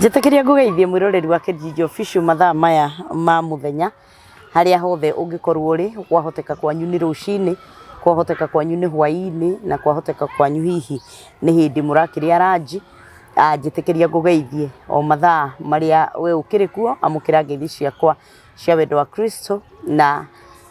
Njĩtĩkĩria ngũgeithie mwĩroreri wa Kijiji Official mathaa maya ma mũthenya harĩa hothe ũngĩkorwo ũrĩ, kwahoteka kwanyu nĩ rũcinĩ, kwahoteka kwanyu nĩ hwainĩ, na kwahoteka kwanyu hihi nĩ hĩndĩ mũrakĩrĩa ranji. Njĩtĩkĩria ngũgeithie o mathaa marĩa we ũkĩrĩ kuo, amũkĩra ngeithi ciakwa cia wendo wa Kristo na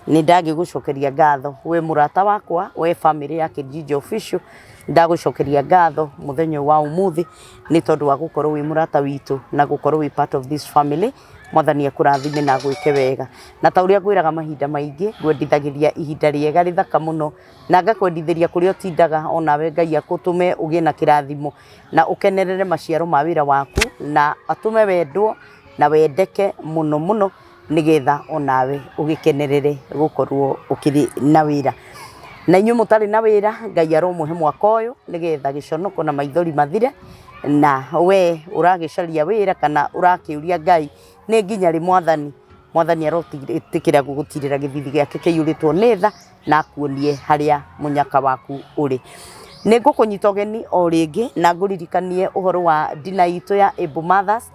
Nĩ ndagĩgũcokeria ngatho we mũrata wakwa, we bamĩrĩ ya Kijiji Official, ndagũcokeria ngatho mũthenya ũyũ wa ũmũthĩ nĩ tondũ wa gũkorwo wĩ mũrata witũ na gũkorwo wĩ part of this family. Mwathani akũrathime na agwĩke wega. Na ta ũrĩa ngwĩraga mahinda maingĩ, ngwendithagĩria ihinda rĩega rĩthaka mũno, na ngakwendithĩria kũrĩa ũtindaga onawe Ngai agũtũme ũgĩe na kĩrathimo na ũkenerere maciaro ma wĩra waku, na atũme wendwo na wendeke mũno mũno. Nĩgetha o nawe ũgĩkenerere gũkorwo ũkĩrĩ na wĩra. Na inyuĩ mũtarĩ na wĩra, Ngai aromũhe mwaka ũyũ nĩgetha gĩconoko na maithori mathire, na we ũragĩcaria wĩra kana ũrakĩũria Ngai nĩ nginya rĩ Mwathani, Mwathani arotĩkĩra gũgũtirĩra gĩthithi gĩake kĩiyũrĩtwo nĩ tha na akuonie harĩa mũnyaka waku ũrĩ. Nĩ ngũkũnyita ũgeni o rĩngĩ na ngũririkanie ũhoro wa dinner itũ ya Able Mothers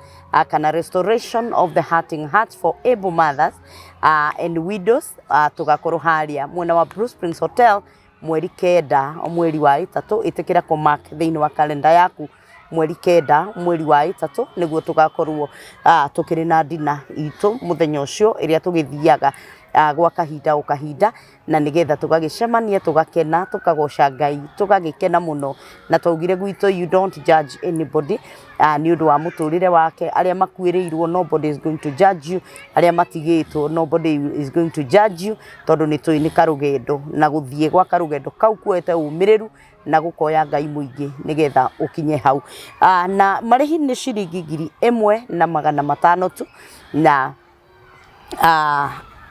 kana Restoration of the Hurting Hearts for Able Mothers and Widows. Tũgakorwo harĩa mwena wa Blue Springs Hotel 9 mweri wa 3. Ĩtĩkĩra kũ mark thĩinĩ wa kalenda yaku, 9 mweri wa 3 nĩguo tũgakorwo tũkĩrĩ na dinner itũ mũthenya ũcio ĩrĩa tũgĩthiaga gwa kahinda o kahinda, na nĩgetha tũgagĩcemania, tũgakena, tũkagoca Ngai, tũgagĩkena mũno. Na twaugire gwitũ, you don't judge anybody nĩ ũndũ wa mũtũrĩre wake. Arĩa makuĩrĩirwo, nobody is going to judge you. Arĩa matigĩtwo, nobody is going to judge you, tondũ nĩ tũĩ nĩ karũgendo, na gũthiĩ gwa karũgendo kau kuoete ũmĩrĩru na gũkoya Ngai mũingĩ nĩgetha ũkinye hau. Na marĩhi nĩ ciringi 1500 tu, na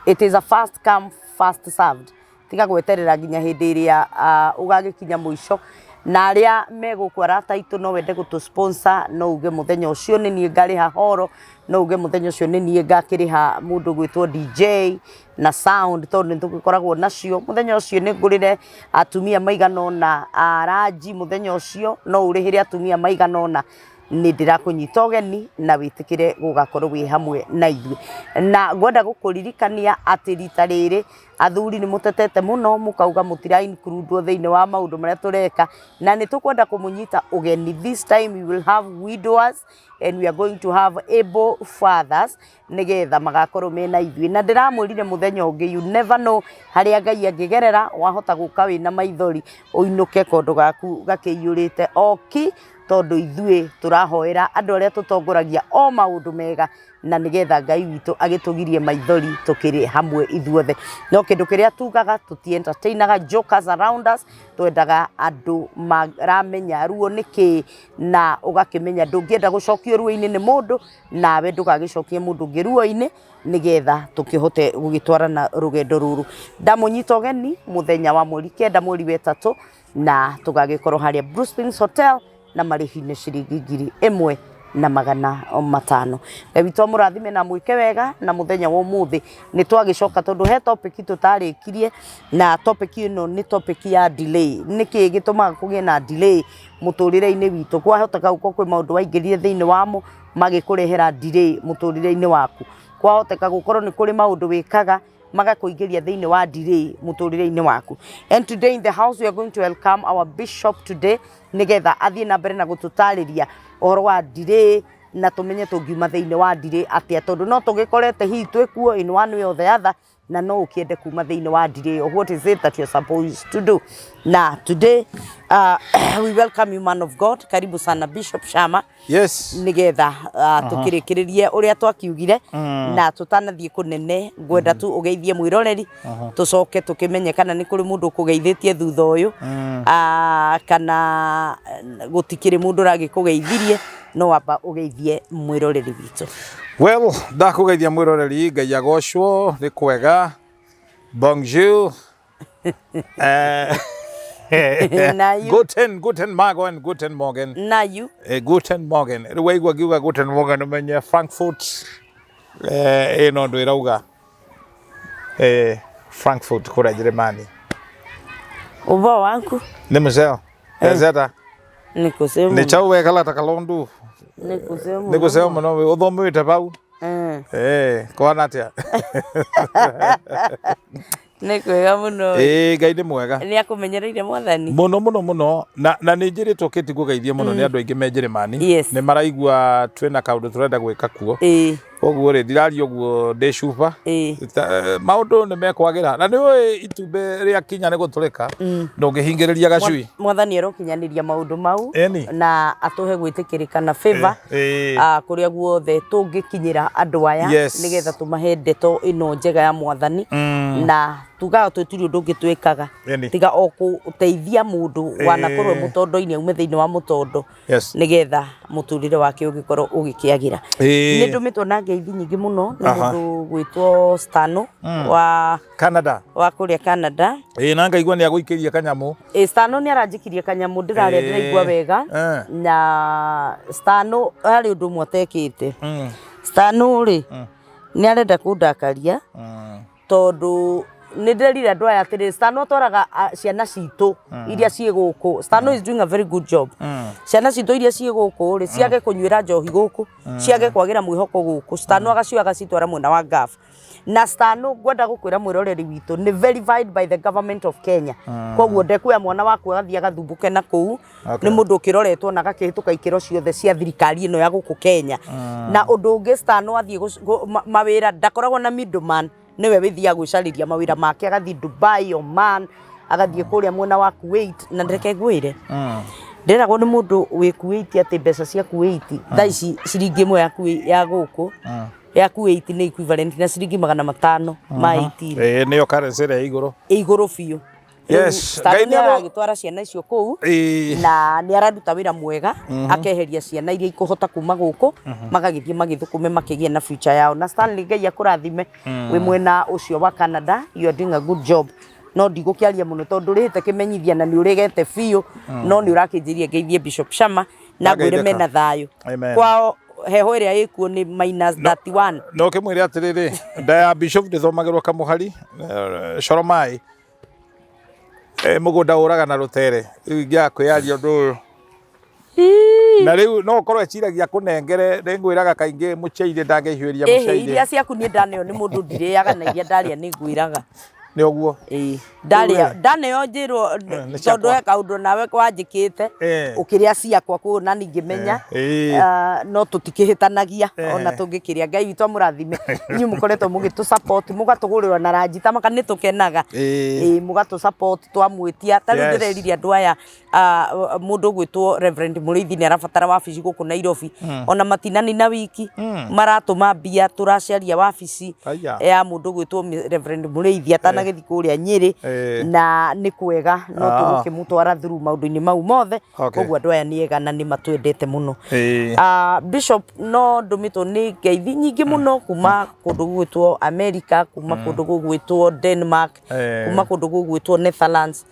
it is a first come, first served. Tiga gweterera nginya hĩndĩ ĩrĩa ũgagĩkinya mũico. Na arĩa me gũkũ, arata aitũ, no wende gũtũ sponsor, no uge mũthenya ũcio nĩ niĩ ngarĩha horo, no uge mũthenya ũcio nĩ niĩ ngakĩrĩha mũndũ gwĩtwo DJ na sound, tondũ nĩ tũgĩkoragwo nacio. Mũthenya ũcio nĩ ngũrĩre atumia maigana ũna a ranji. Mũthenya ũcio no ũrĩhĩre atumia maigana ũna. Nĩ ndĩrakũnyita ũgeni na wĩtĩkĩre gũgakorwo wĩ hamwe na ithuĩ. Na ngwenda gũkũririkania atĩ rita rĩrĩ athuri nĩ mũtetete mũno, mũkauga mũtira include thĩinĩ wa maũndũ marĩa tũreka, na nĩ tũkwenda kũmũnyita ũgeni. This time we will have widowers and we are going to have able fathers, nĩgetha magakorwo mena ithuĩ. Na ndĩramwĩrire mũthenya ũngĩ, you never know harĩa Ngai angĩgerera. Wahota gũka wĩna maithori, ũinũke kondo gaku gakĩiyũrĩte oki, tondũ ithuĩ tũrahoera andũ arĩa tũtongoragia o maũndũ mega, na nĩgetha Ngai witũ agĩtũgirie maithori tũkĩrĩ hamwe ithuothe. No kĩndũ kĩrĩa tugaga, tũti entertainaga jokers around us. Twendaga andũ maramenya ruo nĩ kĩĩ, na ũgakĩmenya ndũngĩenda gũcokio ruo-inĩ nĩ mũndũ, nawe ndũgagĩcokie mũndũ ũngĩ ruo-inĩ, nĩgetha tũkĩhote gũgĩtwarana rũgendo rũrũ. Ndamũnyita ũgeni mũthenya wa 9 mweri wa 3, na tũgagĩkorwo harĩa Blue Springs Hotel, na marĩhi nĩ ciringi 1500. Ngai witũ amũrathime na mwĩke wega. Na mũthenya wa ũmũthĩ nĩ twagĩcoka, tondũ he topic tũtarĩkirie, na topic ĩno nĩ topic ya delay. Nĩkĩ gĩtũmaga kũgĩe na delay mũtũrĩre-inĩ witũ? Kwahoteka gũkorwo kwĩ maũndũ waingĩrire thĩinĩ wamo magĩkũrehera delay mũtũrĩre-inĩ waku. Kwahoteka gũkorwo nĩ kũrĩ maũndũ wĩkaga magakũingĩria thĩinĩ wa delay mũtũrĩre-inĩ waku. And today in the house we are going to welcome our bishop today, nĩgetha athiĩ na mbere na gũtũtarĩria ũhoro wa delay, na tũmenye tũngiuma thĩinĩ wa delay atĩa, tondũ no tũgĩkorete hihi twĩkuo in one way or the other, na no ũkĩende kuma thĩinĩ wa delay. What is it that you're supposed to do? Na today we welcome you, man of God. Karibu sana, Bishop Shama. Yes. Nigetha tukirikirie uria twakiugire, na tutanathiĩ kũnene, ngwenda tu ũgeithie mwĩroreri, tũcoke tũkĩmenye kana nĩ kũrĩ mũndũ ũkũgeithĩtie thutha ũyũ, kana gũtikĩrĩ mũndũ ũragĩkũgeithirie. No amba ũgeithie mwĩroreri witũ. Well, ndakũgeithia mwĩroreri, Ngai agocwo, nĩ kwega. Bonjour. Na you? Guten Morgen, guten Morgen. Na you? Guten Morgen. Rĩu waigua ngiuga guten Morgen, ũmenye Frankfurt ĩno ndũ ĩrauga Frankfurt kũrĩa Jeremani. Ũvoo waku? Nĩ mũceo. Ezeta. Nĩ kũceo Nĩ mũno. chau wekala ta kalondu. Nĩ kũceo Nĩ gũceo mũno ũthomĩte pau. Eh. Eh, kwana atia? Nĩ kwega mũno. Ĩĩ Ngai nĩ mwega. Nĩ akũmenyereire mwathani. Mũno mũno mũno na na nĩ njĩrĩtwo kĩti ngũgeithie mũno nĩ andũ aingĩ me Njĩrĩmani. Yes. Nĩ maraigua twĩna kaũndũ tũrenda gwĩka kuo. Ĩĩ. Koguo rĩ ndiraria ũguo ndĩ cuba. Ĩĩ. Maũndũ nĩ mekwagĩra na nĩ ũĩ itumbĩ rĩakinya nĩ gũtũrĩka ndũngĩhingĩrĩria gacui. Mwathani arokinyanĩria maũndũ mau Ĩni. na atũhe gwĩtĩkĩrĩka na favor Ĩĩ. Kũrĩa guothe tũngĩkinyĩra andũ aya Yes. nĩgetha tũmahe ndeto ĩno njega ya mwathani na tugaga tũtirĩ ũndũ ũngĩ twĩkaga Ĩni. tiga o gũteithia mũndũ wanakorwo e mũtondo-inĩ aume thĩinĩ wa mũtondo Yes. nĩgetha mũtũrĩre wake ũgĩkorwo ũgĩkĩagĩra. Ĩĩ. Nĩ ndũmĩtwo na ngeithi nyingĩ mũno nĩ mũndũ gwĩtwo Stano wa Canada. Wa kũrĩa Canada. Ĩĩ na ngaigua nĩ agũikĩria kanyamũ. Ĩĩ Stano nĩ aranjikirie kanyamũ ndĩrarĩa ndĩraigua wega. Na Stano harĩ ũndũ ũmwe atekĩte. Stano rĩ nĩ arenda kũndakaria tondũ nĩ ndĩrerire andũ aya atĩrĩrĩ, Stano atwaraga ciana citũ iria ciĩ gũkũ. Stano is doing a very good job. Ciana citũ iria ciĩ gũkũ rĩ ciage kũnyuĩra njohi gũkũ, ciage kwagĩra mwĩhoko gũkũ. Stano agacioya agacitwara mwena wa Gulf. Na Stano ngwenda gũkwĩra mwĩroreri witũ nĩ verified by the government of Kenya. Koguo ndekuoya mwana waku agathiĩ agathumbũke na kũu. Okay. Nĩ mũndũ ũkĩroretwo na agakĩhĩtũka ikĩro ciothe cia thirikari ĩno ya gũkũ Kenya. Na ũndũ ũngĩ Stano athiĩ mawĩra ndakoragwo na middleman, nĩwe wĩthiaga gwĩcarĩria mawĩra make, agathiĩ Dubai, Oman, agathiĩ kũrĩa mwena wa Kuwait. Na reke ngwĩre, ndĩragwo nĩ mũndũ wĩ Kuwait atĩ mbeca cia Kuwait thaa ici ciringi ĩmwe ya Kuwait ya gũkũ ya Kuwait nĩ equivalent na ciringi 500 ma 18. Ĩĩ nĩyo currency ĩrĩa ĩ igũrũ. Ĩ igũrũ biũ. Yes, Rĩu Ngai Stano nĩ aragĩtwara ciana icio kũu na nĩ araruta wĩra mwega, akeheria ciana iria ikũhota kuma gũkũ magagĩthiĩ magĩthũkũme makĩgĩe na future yao. Na Stanley Ngai akũrathime wĩ mwena ũcio wa Canada, you are doing a good job. No ndigũkĩaria mũno tondũ ũrĩhĩte kĩmenyithia na nĩ ũregete biũ, no nĩ ũrakĩnjĩria ngeithie Bishop Shama na ngwĩre Ndageithĩka. mena thayũ. Amen. Kwao heho ĩrĩa ĩkuo nĩ minus 31. No ũkĩmwĩre atĩrĩrĩ, nda ya bishop ndĩthomagĩrwo kamũhari, coro maĩ. Mũgũnda ũraga na rũtere, rĩu ingĩaga kwĩyaria ũndũ ũyũ. Na rĩu no ũkorwo eciragia kũnengere, nĩ ngwĩraga kaingĩ mũceire ndangĩhiũria Ĩhĩ, mũceire. iria ciaku niĩ ndaneo nĩ mũndũ ndirĩaga na iria ndarĩa nĩ ngwĩraga. Nĩ ũguo. Ĩĩ, ndarĩa ndaneo njĩrwo Nĩ tondũ ciakwa. he kaũndũ nawe wanjĩkĩte ũkĩrĩa ciakwa koguo na niĩ ngĩmenya no tũtikĩhĩtanagia ona tũngĩkĩrĩa. Ngai witũ amũrathime inyuĩ mũkoretwo mũgĩtũ support mũgatũgũrĩra na ranji ta maka nĩ tũkenaga. Ĩĩ, mũgatũ support twamwĩtia. Ta rĩu ndĩrerire andũ aya mũndũ ũgwĩtwo Reverend Mũrĩithi nĩ arabatara wabici gũkũ Nairobi. Ona matinanina wiki maratũma mbia tũracaria wabici Aya. ya mũndũ ũgwĩtwo Reverend Mũrĩithi atanagĩthiĩ kũrĩa Nyĩrĩ na nĩ kwega no tũgũkĩmũtwara through maũndũ-inĩ mau mothe. Koguo andũ aya nĩ ega na nĩ matwendete mũno. Bishop no ndũmĩtwo nĩ ngeithi nyingĩ mũno kuma kũndũ gũgwĩtwo America, kuma kũndũ gũgwĩtwo Denmark, kuma kũndũ gũgwĩtwo Netherlands.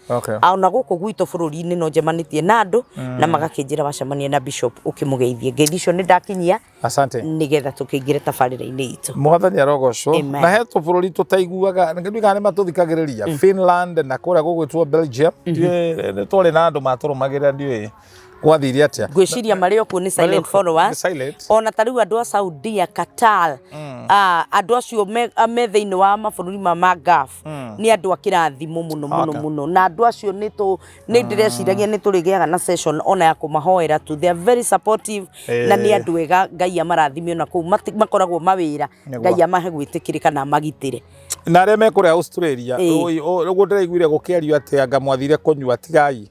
Ona gũkũ gwitũ bũrũri-inĩ no njemanĩtie na andũ na magakĩnjĩra wacemania na Bishop ũkĩmũgeithie. Ngeithi icio nĩ ndakinyia Asante. nĩgetha tũkĩingĩre tabarĩra-inĩ itũ. Mwathani arogocwo. Amen. Na he tũbũrũri tũtaiguaga ndiũĩ kana nĩ matũthikagĩrĩria, Finland na kũrĩa gũgwĩtwo Belgium. Ndiũĩ nĩ twarĩ na andũ matũrũmagĩrĩra, ndiũĩ gwathire atĩa. Ngwĩciria marĩ o kuo nĩ silent Marĩ o kuo, followers. nĩ silent. Ona ta rĩu andũ a Saudia, Qatar, andũ acio me thĩinĩ wa mabũrũri ma Gulf nĩ andũ a kĩrathimo mũno mũno mũno, na andũ acio nĩ tũ nĩ ndĩreciragia nĩ tũrĩgĩaga na session ona ya kũmahoera tu. They are very supportive na nĩ andũ ega, Ngai amarathime ona kũu makoragwo mawĩra, Ngai amahe gwĩtĩkĩrĩka na amagitĩre. Na arĩa me kũrĩa Australia, ũguo ndĩraiguire gũkĩario atĩ anga mwathire kũnyua, tigai.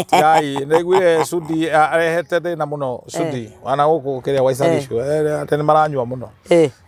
Tigai, ndĩraiguire Sudi arehete thĩna mũno, Sudi wana gũkũ kĩrĩa wa Icagicu, atĩ nĩ maranyua mũno.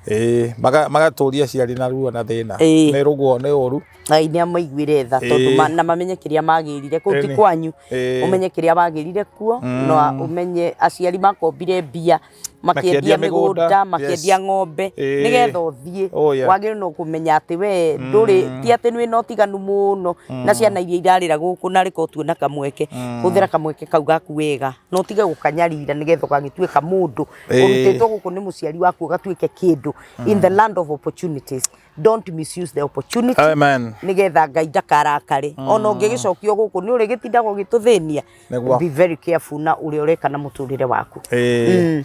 Ĩĩ, magatũria aciari na ruo na thĩna. Nĩ rũguo nĩ ũru. Ngai nĩ amaiguĩre tha tondũ na mamenye kĩrĩa magĩrire kũu ti kwanyu, ũmenye kĩrĩa wagĩrire kuo na ũmenye aciari makombire mbia Makĩendia Makĩendia mĩgũnda, mĩgũnda, makĩendia ng'ombe, nĩgetha ũthiĩ. Oh, yeah. Wagĩrĩirwo no kũmenya atĩ we ndũrĩ, ti atĩ wĩna ũtiganu mũno na ciana iria irarĩra gũkũ, narĩ korwo tuona kamweke, hũthĩra kamweke kau gaku wega na ũtige gũkanyarira nĩgetha ũgagĩtuĩka mũndũ ũrutĩtwo gũkũ nĩ mũciari waku ũgatuĩke kĩndũ in the land of opportunities. Don't misuse the opportunity. Amen. Nĩgetha Ngai ndakarakare. Ona ũngĩgĩcokio gũkũ nĩ ũrĩgĩtindaga ũgĩtũthĩnia. Nĩguo. Be very careful na ũrĩa ũreka na mũtũrĩre waku. Ĩĩ.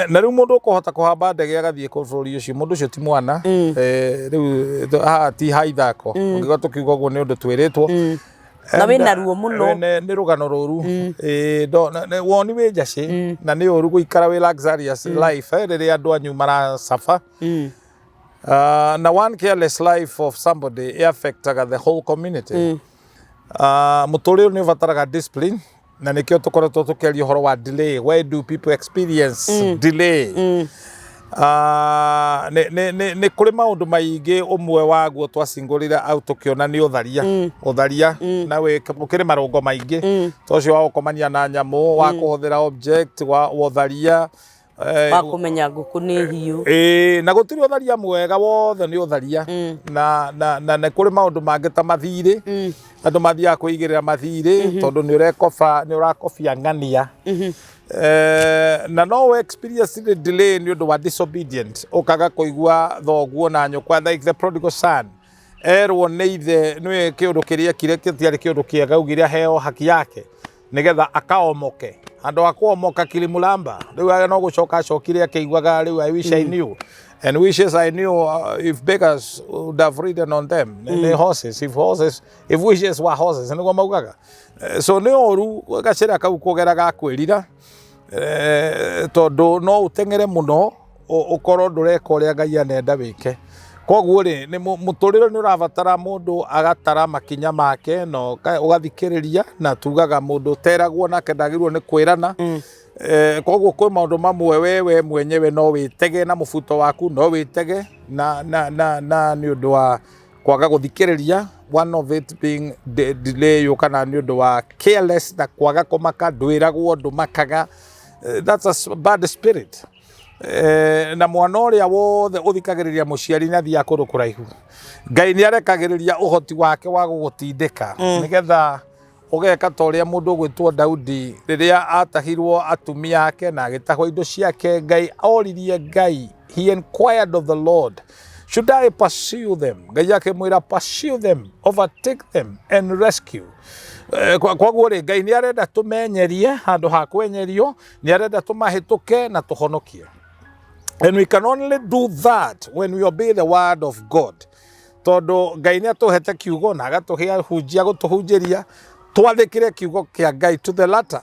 Na rĩu mũndũ ũkũhota kũhamba ndege agathiĩ kũ bũrũri ũcio, mũndũ ũcio ti mwana. Rĩu haha ti ha ithako, ũngĩkorwo tũkiuga ũguo nĩ ũndũ twĩrĩtwo. Na And, wĩna ruo mũno. Nĩ rũgano rũru. Ĩĩ, woni wĩ njacĩ na nĩ ũru gũikara wĩ luxurious life rĩrĩa andũ anyu maracaba. Na one careless life of somebody ĩ-affectaga the whole community. Mũtũrĩre nĩ ũbataraga discipline, na nĩkĩo tũkoretwo tũkĩaria ũhoro wa delay. Why do people experience delay? Nĩ kũrĩ maũndũ maingĩ, ũmwe waguo twacingũrire au tũkĩona nĩ ũtharia, ũtharia na ũkĩrĩ marũngo maingĩ, ta ũcio wa gũkomania na nyamũ, wa kũhũthĩra object wa ũtharia, Wa kũmenya ngũkũ nĩ hiũ. Ĩĩ, na gũtirĩ ũtharia mwega, wothe nĩ ũtharia. Na nĩ kũrĩ maũndũ mangĩ ta mathirĩ, andũ mathiaga kwĩigĩrĩra mathirĩ tondũ nĩ ũrekoba, nĩ ũrakobia ng'ania. Na no we experience the delay nĩ ũndũ wa disobedient, ũkaga kũigua thoguo na nyũkwa, like the prodigal son erwo nĩ ithe nĩwe kĩũndũ kĩrĩa ekire gĩtiarĩ kĩũndũ kĩega, augire aheo haki yake nĩgetha akaomoke. Handũ ha kuomoka, kilimulamba rĩu no gũcoka acokire akĩiguaga rĩu, "I wish I knew and wishes I knew, if beggars would have ridden on them." Nĩ horses, if wishes were horses, nĩguo maugaga. So nĩ ũru gacĩra kau kũgera ga kwĩrira, tondũ no ũteng'ere mũno ũkorwo ndũreka ũrĩa Ngai anenda wĩke. Koguo rĩ, nĩ mũtũrĩre nĩ ũrabatara mũndũ agatara makinya make na ũgathikĩrĩria, na tugaga mũndũ ũteragwo nake ndagĩrĩirwo nĩ kwĩrana. Koguo kwĩ maũndũ mamwe we mwenyewe no wĩtege na mũbuto waku, no wĩtege na nĩ ũndũ wa kwaga gũthikĩrĩria, one of it being delay, yũkana nĩ ũndũ wa careless na kwaga kũmaka, ndwĩragwo ndũmakaga. That's a bad spirit. Na mwana ũrĩa wothe ũthikagĩrĩria mũciari nĩ athiaga kũndũ kũraihu. Ngai nĩ arekagĩrĩria ũhoti wake wa gũgũtindĩka nĩgetha ũgeka ta ũrĩa mũndũ ũgwĩtwo Daudi, rĩrĩa atahirwo atumia ake na agĩtahwo indo ciake. Ngai oririe Ngai, he inquired of the Lord, "Should I pursue them?" Ngai akĩmwĩra, "Pursue them, overtake them and rescue." Koguo rĩ, Ngai nĩ arenda tũmenyerie handũ ha kwenyerio, nĩ arenda tũmahĩtũke na tũhonokie, and we can only do that when we obey the word of God, tondũ Ngai nĩ atũhete kiugo na agatũhe ahunjia gũtũhunjĩria. Twathĩkĩre kiugo kĩa Ngai to the latter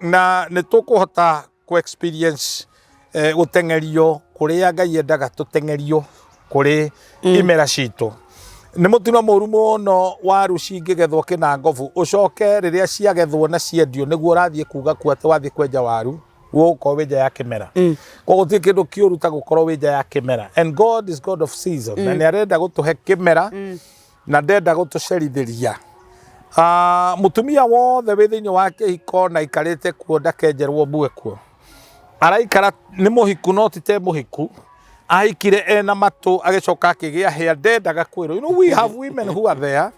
na nĩ tũkũhota kũ experience gũteng'erio kũrĩa Ngai endaga tũteng'erio kũrĩ imera citũ. Nĩ mũtino mũru mũno waru cingĩgethwo kĩnangobu, ũcoke rĩrĩa ciagethwo na ciendio nĩguo ũrathiĩ kuga ku atĩ wathiĩ kwenja waru, gũgũkorwo wĩ nja ya kĩmera. Koguo gũtirĩ kĩndũ kĩũru ta gũkorwo wĩ nja ya kĩmera, and God is God of season, na nĩ arenda gũtũhe kĩmera na ndenda gũtũcerithĩria. Mũtumia wothe wĩ thĩinĩ wa kĩhiko na aikarĩte kuo ndakenjerwo mbue kuo araikara nĩ mũhiku, no ti te mũhiku ahikire ena matũ agĩcoka akĩgĩa hĩa, ndendaga kwĩrwo. We have women who are there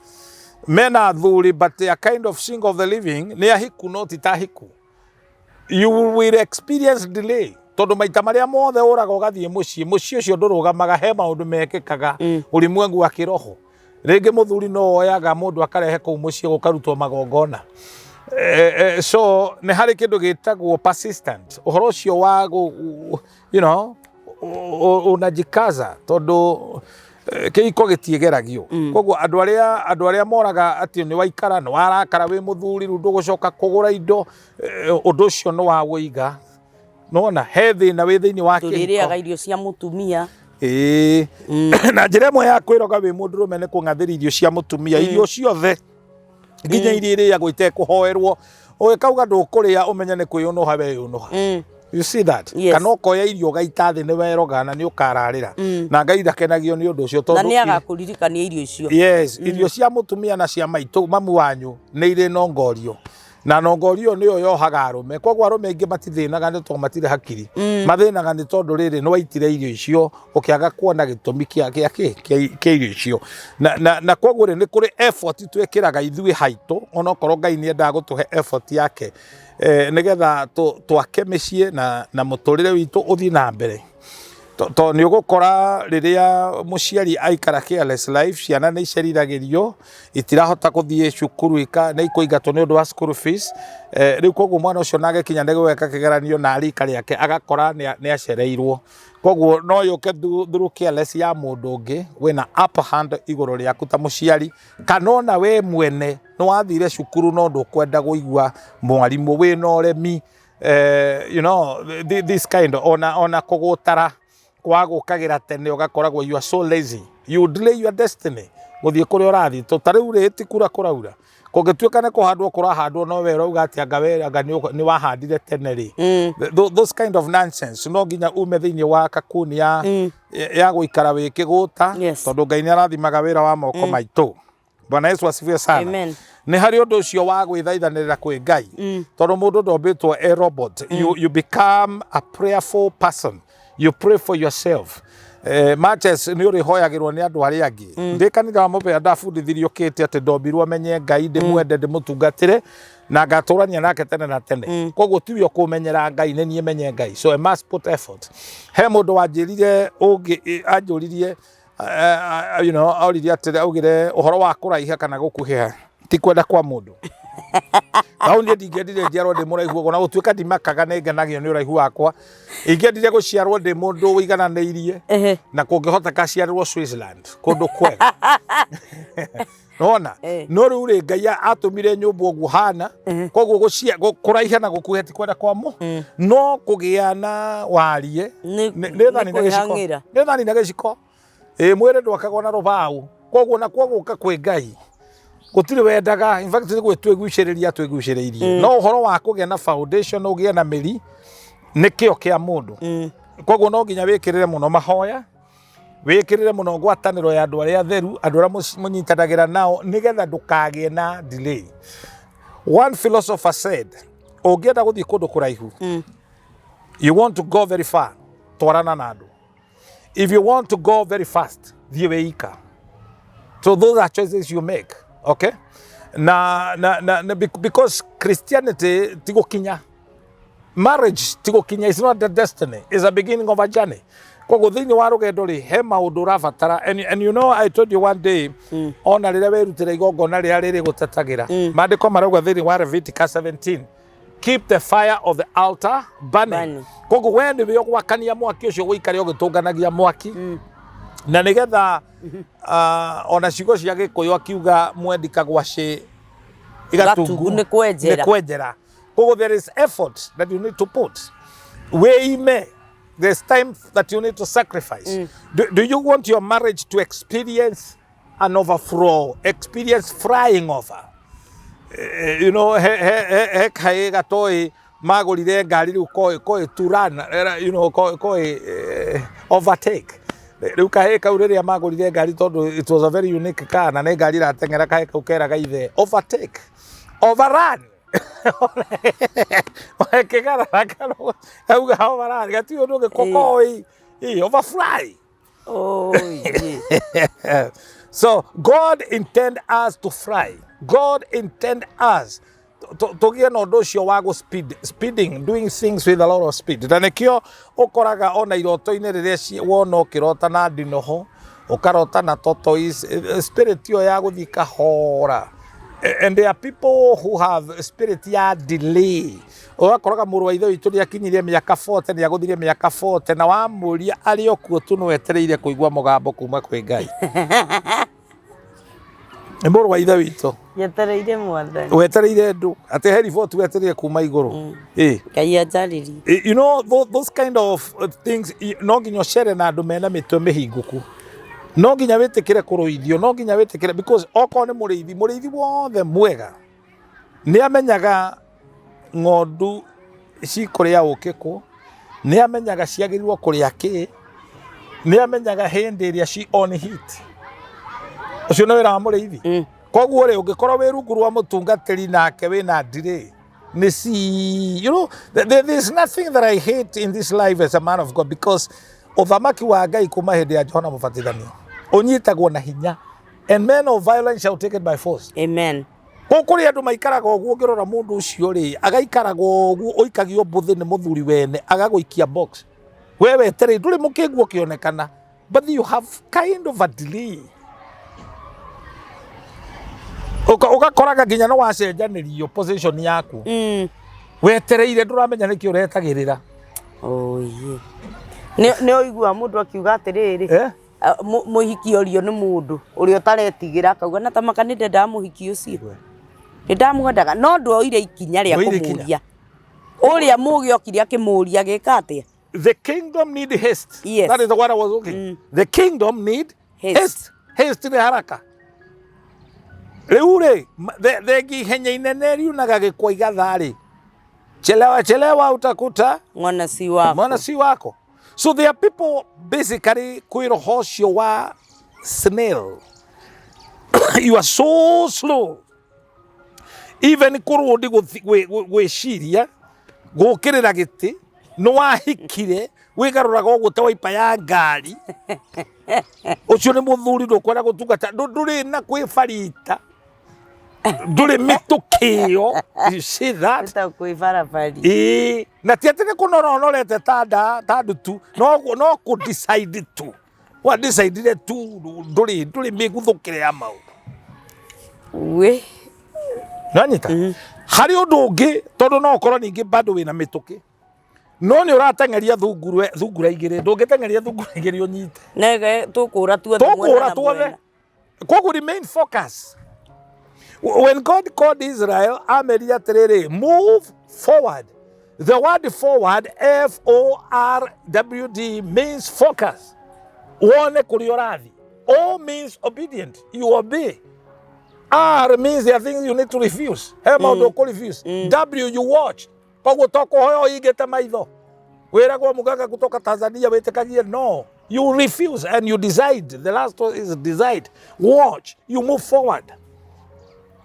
mena athuri, but they are kind of single of the living, nĩ ahiku no ti ta ahiku. You will experience delay tondũ maita marĩa mothe ũraga ũgathiĩ mũciĩ, mũciĩ ũcio ndũrũgamaga, he maũndũ mekĩkaga ulimwengu wa kĩroho. Rĩngĩ mũthuri no oyaga mũndũ akarehe kũu mũciĩ gũkarutwo magongona. So nĩ harĩ kĩndũ gĩtagwo persistent, ũhoro ũcio wa unajikaza tondũ kĩhiko gĩtiĩgeragio. Koguo andũ arĩa moraga atĩ nĩ waikara nĩ warakara wĩ mũthuri, rĩu ndũgũcoka kũgũra indo, ũndũ ũcio nĩ wa wũiga. Nona he thĩna wĩ thĩinĩ wa kĩhiko. Tũrĩrĩaga irio cia mũtumia. Ĩĩ, na njĩra ĩmwe ya kwĩroga wĩ mũndũrũme nĩ kũng'athĩria irio cia mũtumia, irio ciothe nginya iria irĩagwo itekũhoerwo. Ũgĩkauga ndũkũrĩa, ũmenye nĩ kwĩyũnũha weyũnũha. You see that? Yes. Kana ũkoya irio ũgaita thĩ, nĩ weroga na nĩ ũkararĩra, na Ngai ndakenagio nĩ ũndũ ũcio Na tondũ nĩ agakũririkania irio icio. Yes, irio cia mũtumia na cia maitũ mamu wanyu nĩ irĩ nongorio. Na nongori ĩyo nĩyo yohaga arũme. Koguo arũme aingĩ matithĩnaga nĩ tondũ matirĩ hakiri. Mathĩnaga nĩ tondũ rĩrĩ nĩ waitire irio icio ũkĩaga kuona gĩtũmi kĩa kĩa kĩ kĩa kĩa irio icio. Na koguo rĩ, nĩ kũrĩ effort twĩkĩraga ithuĩ haitũ, onokorwo Ngai nĩ endaga gũtũhe effort yake, nĩgetha twake mĩciĩ na mũtũrĩre witũ ũthiĩ na mbere. To nĩ ũgũkora rĩrĩa mũciari aikara careless life, ciana nĩ icerithagĩrio, itirahota gũthiĩ cukuru, nĩ ikũingatwo nĩ ũndũ wa school fees. Rĩu koguo mwana ũcio na agĩkinya nĩ gwĩka kĩgeranio na rika rĩake agakora nĩ acereirwo. Koguo no yũke through careless ya mũndũ ũngĩ wĩna upper hand igũrũ rĩaku ta mũciari, kana ona we mwene nĩ wathire cukuru no ndũkwenda kũigua mwarimũ, wĩna ũremi, this kind ona kũgũtara kwa gũkagĩra tene, ũgakoragwo you are so lazy, you delay your destiny gũthiĩ kũrĩa ũrathiĩ. To ta rĩu rĩ, ti kura kũraura, kũngĩtuĩka nĩ kũhandwo kũrahandwo, no we ũrauga atĩ anga we anga nĩ wahandire tene rĩ. Those kind of nonsense, no nginya ume thĩinĩ wa kakuni ya gũikara wĩ kĩgũta, tondũ Ngai nĩ arathimaga wĩra wa moko maitũ. Bwana Yesu asifiwe sana. Amen. Nĩ harĩ ũndũ ũcio wa gwĩthaithanĩrĩra kwĩ Ngai, tondũ mũndũ ndombĩtwo e robot. You become a prayerful person, you pray for yourself. Matches nĩ ũrĩhoyagĩrwo nĩ andũ arĩa angĩ. Ndĩ kanitha wa mũbĩa ndabundithirio kĩte atĩ ndombirwo menye Ngai, ndĩmwende, ndĩmũtungatĩre na ngatũrania nake tene na tene. Koguo tiwe ũkũmenyera Ngai, nĩ niĩ menye Ngai, so I must put effort. He mũndũ wanjĩrire ũngĩ anjũririe, oririe atĩrĩ, augire ũhoro wa kũraiha kana gũkuhĩha ti kwenda kwa mũndũ. Hau niĩ ndingĩendire njiarwo ndĩ mũraihu ũguo, na gũtuĩka ndimakaga, nĩ ngenagio nĩ ũraihu wakwa. Ingĩendire gũciarwo ndĩ mũndũ ũigananĩirie, na kũngĩhoteka ciarĩrwo Switzerland, kũndũ kwega nona. No rĩu rĩ, Ngai atũmire nyũmba ũguo hana. Koguo kũraiha na gũkuhĩa ti kwenda kwa mũ, no kũgĩa na wariĩ nĩ thani na gĩciko. Kwĩhang'ĩra. Nĩ thani na gĩciko. Ĩ mwĩrĩ ndwakagwo na rũbaũ. Koguo nakuo gũka kwĩ Ngai gũtirĩ wendaga, in fact nĩ gwĩtwĩgucĩrĩria twĩgucĩrĩirie, no ũhoro wa kũgĩa na foundation, ũgĩe na mĩri, nĩ kĩo kĩa mũndũ. Koguo no nginya wĩkĩrĩre mũno mahoya, wĩkĩrĩre mũno ngwatanĩro ya andũ arĩa atheru, andũ arĩa mũnyitanagĩra nao, nĩgetha ndũkagĩe na delay. One philosopher said, ũngĩenda gũthiĩ kũndũ kũraihu, you want to go very far, twarana na andũ. If you want to go very fast, thiĩ wĩika. So those are choices you make, okay? Na because Christianity ti gũkinya, marriage ti gũkinya, is not the destiny, is a beginning of a journey. Koguo thĩinĩ wa rũgendo rĩ, he maũndũ ũrabatara. And I told you one day, ona rĩrĩa werutĩra igongona rĩrĩa rĩrĩ gũtetagĩra, maandĩko marauga thĩinĩ wa Leviticus 17, "Keep the fire of the altar burning." Burning. Koguo we nĩwe ũgwakania mwaki ũcio, gũikare ũgĩtũnganagia mwaki, na nĩgetha ona ciugo cia Gĩkũyũ akiuga mwendi kagwacĩ Gatungu nĩ kwenjera. Nĩ kwenjera. Koguo there is effort that you need to put, wĩime. There's time that you need to sacrifice. Do you want your marriage to experience an overflow, experience flying over? He kaĩ gatoĩ magũrire ngari rĩu koĩ to run, koĩ overtake. Rĩu kahĩ kau rĩrĩa magũrire ngari, tondũ it was a very unique car na nĩ ngari ĩrateng'era, kahĩ kau keraga ithe, "Overtake, overrun." Kĩgarara kauga overrun, gatirĩ ũndũ ũngĩ koĩ overfly. Oh, yeah. So God intend us to fly. God intend us tũgĩe na ũndũ ũcio wa gũ speed, speeding, doing things with a lot of speed. Na nĩkĩo ũkoraga ona iroto-inĩ rĩrĩa wona ũkĩrota na ndinoho, ũkarota na tortoise, spirit ĩyo ya gũthiĩ kahora. And there are people who have spirit ya delay. Ũgakoraga mũrũ wa ithe witũ nĩ akinyirie mĩaka 40, nĩ agũthirie mĩaka 40, na wamũria arĩ o kuo tu, no etereire kũigua mũgambo kuma kwĩ Ngai. Nĩ mũrũ wa ithe witũ. Njetereire Mwathani. Wetereire ndũ atĩ he riboti wetereire kuma igũrũ. Ĩ. Ngai anjarĩrie. Those kind of things, no nginya ũcere na andũ mena mĩtwe mĩhingũku, no nginya wĩtĩkĩre kũrũithio, no nginya wĩtĩkĩre, because okorwo nĩ mũrĩithi, mũrĩithi wothe mwega nĩ amenyaga ng'ondu cikũrĩa ũkĩ kũ, nĩ amenyaga ciagĩrĩirwo kũrĩa kĩ, nĩ amenyaga hĩndĩ ĩrĩa ci on heat. Ũcio nĩ wĩra wa mũrĩithi. Koguo rĩ, ũngĩkorwo wĩ rungu rwa mũtungatĩri nake wĩna delay. Nĩ ci you know there's nothing that I hate in this life as a man of God, because ũthamaki wa Ngai kuma hĩndĩ ya Johana Mũbatithania ũnyitagwo na hinya, and men of violence shall take it by force. Amen. Kũu kũrĩ andũ maikaraga ũguo, ũngĩrora mũndũ ũcio rĩ, agaikaraga ũguo, ũikagio mbũthĩ nĩ mũthuri wene, agagũikia box. We wetereire, ndũrĩ mũkĩngu ũkĩonekana, but you have kind of a delay. Ũgakoraga nginya nĩ wacenjanĩrio position yaku. Wetereire ndũramenya nĩkĩ ũretagĩrĩra. Oh, yeah. Nĩ ũigua mũndũ akiuga atĩrĩrĩ, Eh? Mũhiki orio nĩ mũndũ ũrĩa ũtaretigĩra, akauga na tamaka nĩ ndendaga mũhiki ũcio, nĩ ndamwendaga, no ndwoire ikinya rĩa Ndwoire ikinya. kũmũria. Ũrĩa mũgĩ okire akĩmũria agĩka atĩa? The kingdom need haste. Yes. That is the word I was looking. The kingdom need Haste. haste. Haste nĩ haraka. Rĩu rĩ, thengi ihenya inene riunaga gĩkwa igatha rĩ. Chelewa chelewa utakuta mwana si wako. Mwana si wako. So there are people basically kwĩ roho ũcio wa snail. You are so slow. Even kũrũndi gwĩciria gũkĩrĩra gĩtĩ nĩ wahikire wĩgarũraga ũguo ta waipa ya ngari. Ũcio nĩ mũthuri ndũkwenda gũtungata, ndũrĩ na kwĩbarita, ndũrĩ mĩtũkĩ ĩyo. You see that? Ĩtagwo kwĩbarabari. Ĩĩ, na ti atĩ nĩ kũnora ũnorete ta nda ta ndutu, no kũ decide tu. Wa decide tu, ndũrĩ mĩguthũkĩre ya maũndũ. Wĩ. Nĩwanyita? Harĩ ũndũ ũngĩ, tondũ no ũkorwo ningĩ bado wĩna mĩtũkĩ, no nĩ ũrateng'eria thungura igĩrĩ, ndũngĩteng'eria thungura igĩrĩ ũnyite. Nege tũkũra tuothe mwena Tũkũra na tuothe. mwena. Koguo remain focus. When God called Israel, amerire atĩrĩrĩ, move forward. The word forward, F-O-R-W-D, means focus. Wone kũrĩa ũrathiĩ. O means obedient, you obey. R means there are things you need to refuse. He maũndũ ũkũ refuse. W, you watch. Koguo to kũhoya ũhingĩte maitho. Wĩragwo mũganga kutoka Tanzania wĩtĩkagie, no. You refuse and you decide. The last one is decide. Watch. You move forward.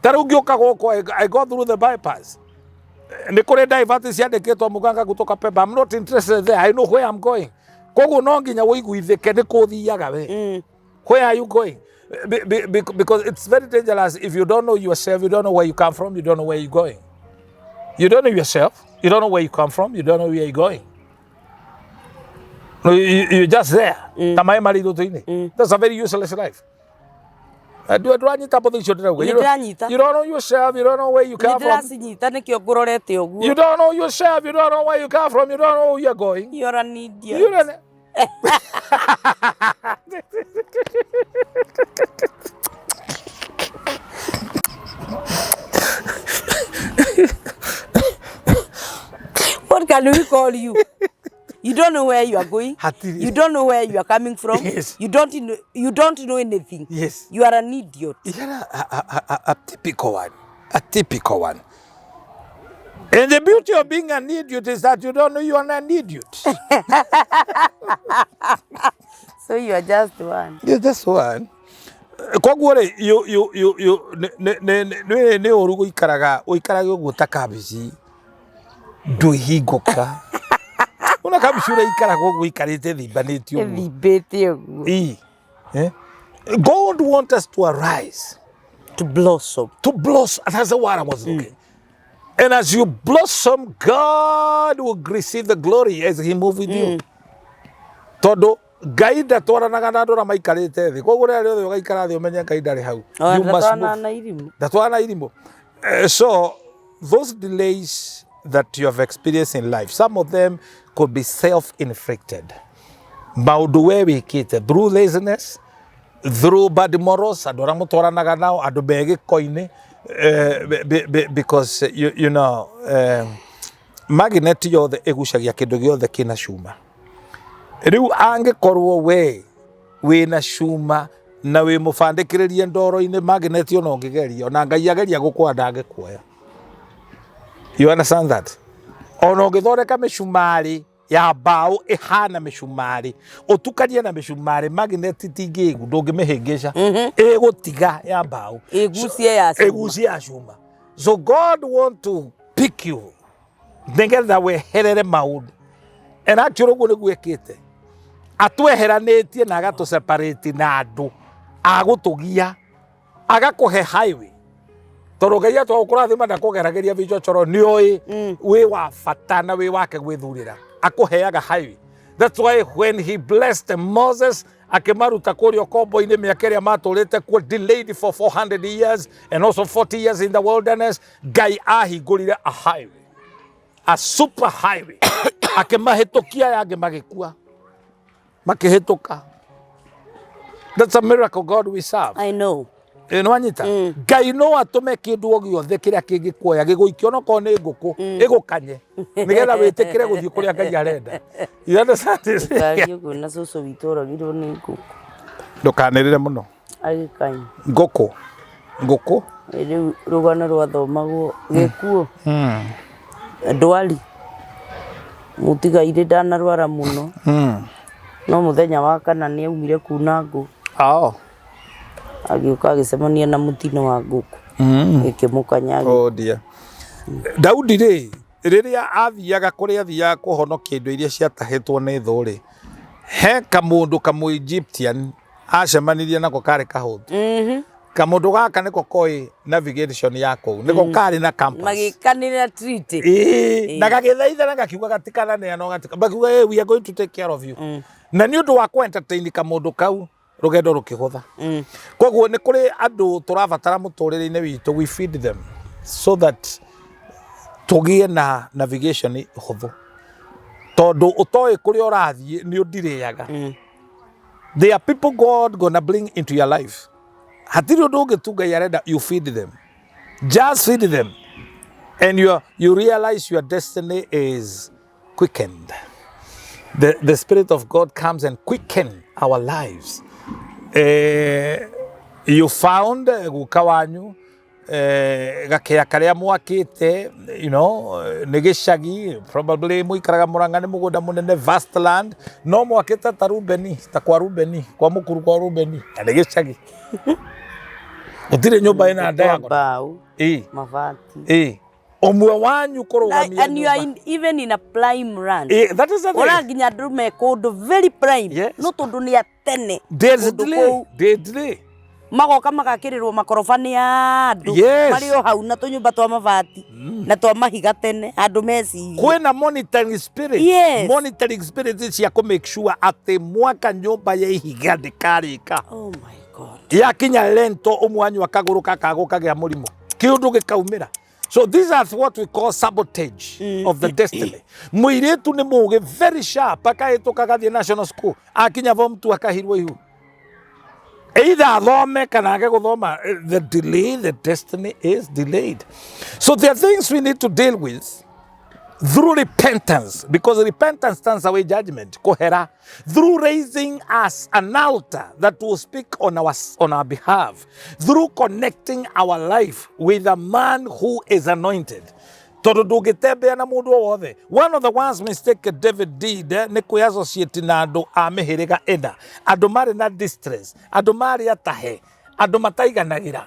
Ta rĩu ngĩũka gũkũ, I go through the bypass. Nĩ kũrĩ divert ciandĩkĩtwo mũganga kutoka Pemba. I'm not interested there. I know where I'm going. Koguo no nginya ũiguithĩke nĩ kũ ũthiaga we. Where are you going? Because it's very dangerous if you don't know yourself, you don't know where you come from, you don't know where you're going. You don't know yourself, you don't know where you come from, you don't know where you're going. No, you're just there. Ta maĩ marĩ irũtũ-inĩ. That's a very useless life. Ndũranyita mbũthĩ icio ndĩrauga. Nĩ ndĩranyita. You don't know yourself, you don't know where you Nĩ come from. ndĩracinyita nĩkĩo ngũrorete ũguo. You don't know yourself, you don't know where you come from, you don't know where you're going. You're an idiot. You don't know. What can we call you? You don't know where you are going. Hatiri. You don't know where you are coming from. Yes. You don't know, you don't know anything. Yes. You are an idiot. You're a typical one. A typical one. And the beauty of being an idiot is that you don't know you are an idiot. So you are just one. You're just one. Koguo rĩ, nĩ ũru gũikaraga, ũikarage ũguo ta kabici, ndwĩhingũka. Ona kabici ũrĩa ikaraga ũguo ikarĩte thimbanĩte ũguo. Ĩthimbĩte ũguo. Ii. God wants us to arise. To blossom. To blossom. That's the word I was looking. And as you blossom, God will receive the glory as he moves with you. Tondũ Ngai ndatwaranaga na andũ arĩa maikarĩte thĩ. Koguo rĩrĩa rĩothe ũgaikara thĩ ũmenye Ngai ndarĩ hau. O, You must ndatwaranaga move. na irimũ. Ndatwaranaga na irimũ. So those delays that you have experienced in life, some of them could be self-inflicted. Maũndũ we wĩkĩte through laziness, through bad morals, andũ arĩa mũtwaranaga nao, andũ me gĩko-inĩ, because you know, magnet yothe ĩgucagia kĩndũ gĩothe kĩna cuma. Rĩu angĩkorwo we wĩna cuma na wĩ mũbandĩkĩrĩrie ndoro-inĩ, magnet ona ũngĩgeria, ona Ngai ageria gũkũoya ndangĩkuoya. You understand that? Ona ũngĩthondeka mĩcumarĩ ya mbaũ ĩhana mĩcumarĩ, ũtukanie na mĩcumarĩ, magnet tingĩigua, ndũngĩmĩhĩngĩca. Ĩgũtiga ya mbaũ. Ĩgucie ya cuma. Ĩgucie ya cuma. So God want to pick you nĩgetha weherere maũndũ. And actually ũguo nĩguo ĩkĩte, atweheranĩtie na agatũ separate na andũ agũtũgia, agakũhe highway, tondũ Ngai atwa gũkũrathima ndakũgeragĩria vichochoro, nĩ oĩ wĩ wa bata na wĩ wake gwĩthurĩra, akũheaga highway. That's why when he blessed Moses, akĩmaruta kũrĩa ũkombo-inĩ mĩaka ĩrĩa matũrĩte kuo, delayed for 400 years and also 40 years in the wilderness, Ngai ahingũrire a highway, a super highway, akĩmahĩtũkia aya angĩ magĩkua makĩhĩtũka. That's a miracle God we serve. I know. Ĩ, nĩwanyita? Ngai no atũme kĩndũ o gĩothe kĩrĩa kĩngĩkuoya gĩgũikie, onokorwo nĩ ngũkũ ĩgũkanye, nĩgetha wĩtĩkĩre gũthiĩ kũrĩa Ngai arenda. You understand this? Ngari ũguo na cũcũ witũ oragirwo nĩ ngũkũ. Ndũkanĩrĩre mũno. Agĩkanya. Ngũkũ, ngũkũ. Rĩu rũgano rwathomagwo gĩkuũ, ndwari mũtigairĩ ndanarwara mũno, no mũthenya wa kana nĩ aumire kuna ngũ, agĩũka agĩcemania na mũtino wa ngũkũ ĩkĩmũkanya. Oh dear. Daudi rĩ, rĩrĩa athiaga kũrĩa athiaga kũhonokia indo iria ciatahĩtwo nĩ thũ rĩ, he kamũndũ kamũ Egyptian acemanirie nako karĩ kahũtu. Kamũndũ gaka nĩko koĩ navigation ya kũu, nĩko karĩ na compass. Magĩkanĩra treaty. Ĩĩ, na gagĩthaithana gakiuga gatikananeanwo, gatika makiuga, "Hey, we are going to take care of you." Na nĩ ũndũ wa kũ entertain kamũndũ kau, rũgendo rũkĩhũtha. Koguo nĩ kũrĩ andũ tũrabatara mũtũrĩre-inĩ witũ, we feed them so that tũgĩe na navigation hũthũ, tondũ ũtoĩ kũrĩa ũrathiĩ nĩ ũndirĩaga. There are people God gonna bring into your life. Hatirĩ ũndũ ũngĩ tu Ngai arenda, you feed them, just feed them, and you realize your destiny is quickened. The Spirit of God comes and quicken our lives. You found guka wanyu, gakĩa karĩa mwakĩte, nĩ gĩcagi, probably mũikaraga Mũrang'a, nĩ mũgũnda mũnene, vast land, no mwakĩte ta Rubeni, ta kwa Rubeni, kwa mũkuru kwa Rubeni, na nĩ gĩcagi, gũtirĩ nyũmba ĩna Twa diagonal. Mbaũ, mabati. Ĩ, ũmwe wanyu kũrũgamia And you are nyũmba. even in a prime land. Ĩ, that is the thing. Ora nginya andũ me kũndũ very prime, no tondũ nĩ atene There's kũndũ delay. kũu, There's delay. Magoka magakĩrĩrwo makoroba nĩ andũ marĩ o hau na tũnyũmba twa mabati na twa mahiga tene, andũ mecirie. Kwĩna monitoring spirit. Monitoring spirit cia kũ make sure atĩ mwaka nyũmba ya ihiga ndĩkarĩka. Oh my God. Yakinya lento, ũmwe wanyu akagũrũka akagũkagĩa mũrimũ, kĩũndũ gĩkaumĩra. So these are what we call sabotage of the destiny. Mũirĩtu nĩ mũgĩ, very sharp, akahĩtũka agathiĩ national school, akinya form 2 akahirwo ihu, either athome kana age gũthoma. The delay, the destiny is delayed. So there are things we need to deal with through repentance, because repentance turns away judgment, kohera, through raising us an altar that will speak on our behalf, through connecting our life with a man who is anointed, tondũ ndũngĩtembea na mũndũ o wothe. One of the worst mistake David did nĩ kwĩ associate na andũ a mĩhĩrĩga ĩna, andũ marĩ na distress, andũ marĩ atahe, andũ mataiganagĩra.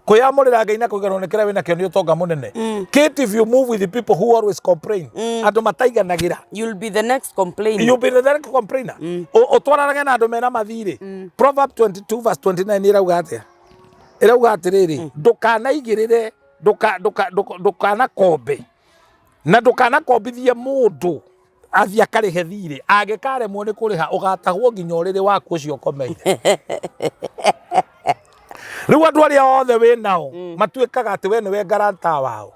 Kwĩyamũrĩra Ngai na kũiganwo nĩ kĩrĩa wĩnakĩo nĩ ũtonga mũnene. Kate, if you move with the people who always complain, andũ mataiganagĩra, You'll be the next complainer. You'll be the next complainer. Ũtwaranage na andũ mena mathirĩ. Proverb 22 verse 29 ĩrauga atĩa? Ĩrauga atĩrĩrĩ, ndũkanaigĩrĩre, ndũkanakombe na ndũkanakombithie mũndũ athiĩ akarĩhe thirĩ, angĩkaremwo nĩ kũrĩha ũgatahwo nginya ũrĩrĩ waku ũcio ũkomeire. Rĩu andũ arĩa othe wĩ nao matuĩkaga atĩ we nĩwe guarantor wao.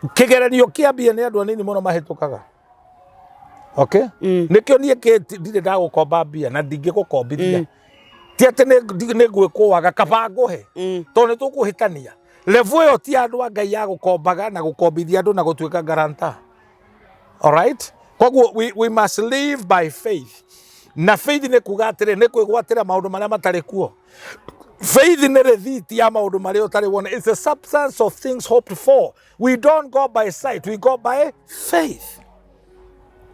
Kĩgeranio kĩa mbia nĩ andũ anini mũno mahĩtũkaga, okay? Nĩkĩo niĩ Kate ndirĩ ndagũkomba mbia na ndingĩgũkombithia. Ti atĩ nĩ ngwĩkũaga, kaba ngũhe, tondũ nĩ tũkũhĩtania. Level ĩyo ti andũ a Ngai ya gũkombaga na gũkombithia andũ na gũtuĩka guarantor. Alright, koguo we must live by faith, na faith nĩ kuga atĩrĩ, nĩ kwĩgwatĩra maũndũ marĩa matarĩ kuo. Faith nĩ rĩthiti ya maũndũ marĩa ũtarĩ wona. It's the substance of things hoped for. We don't go by sight, we go by faith.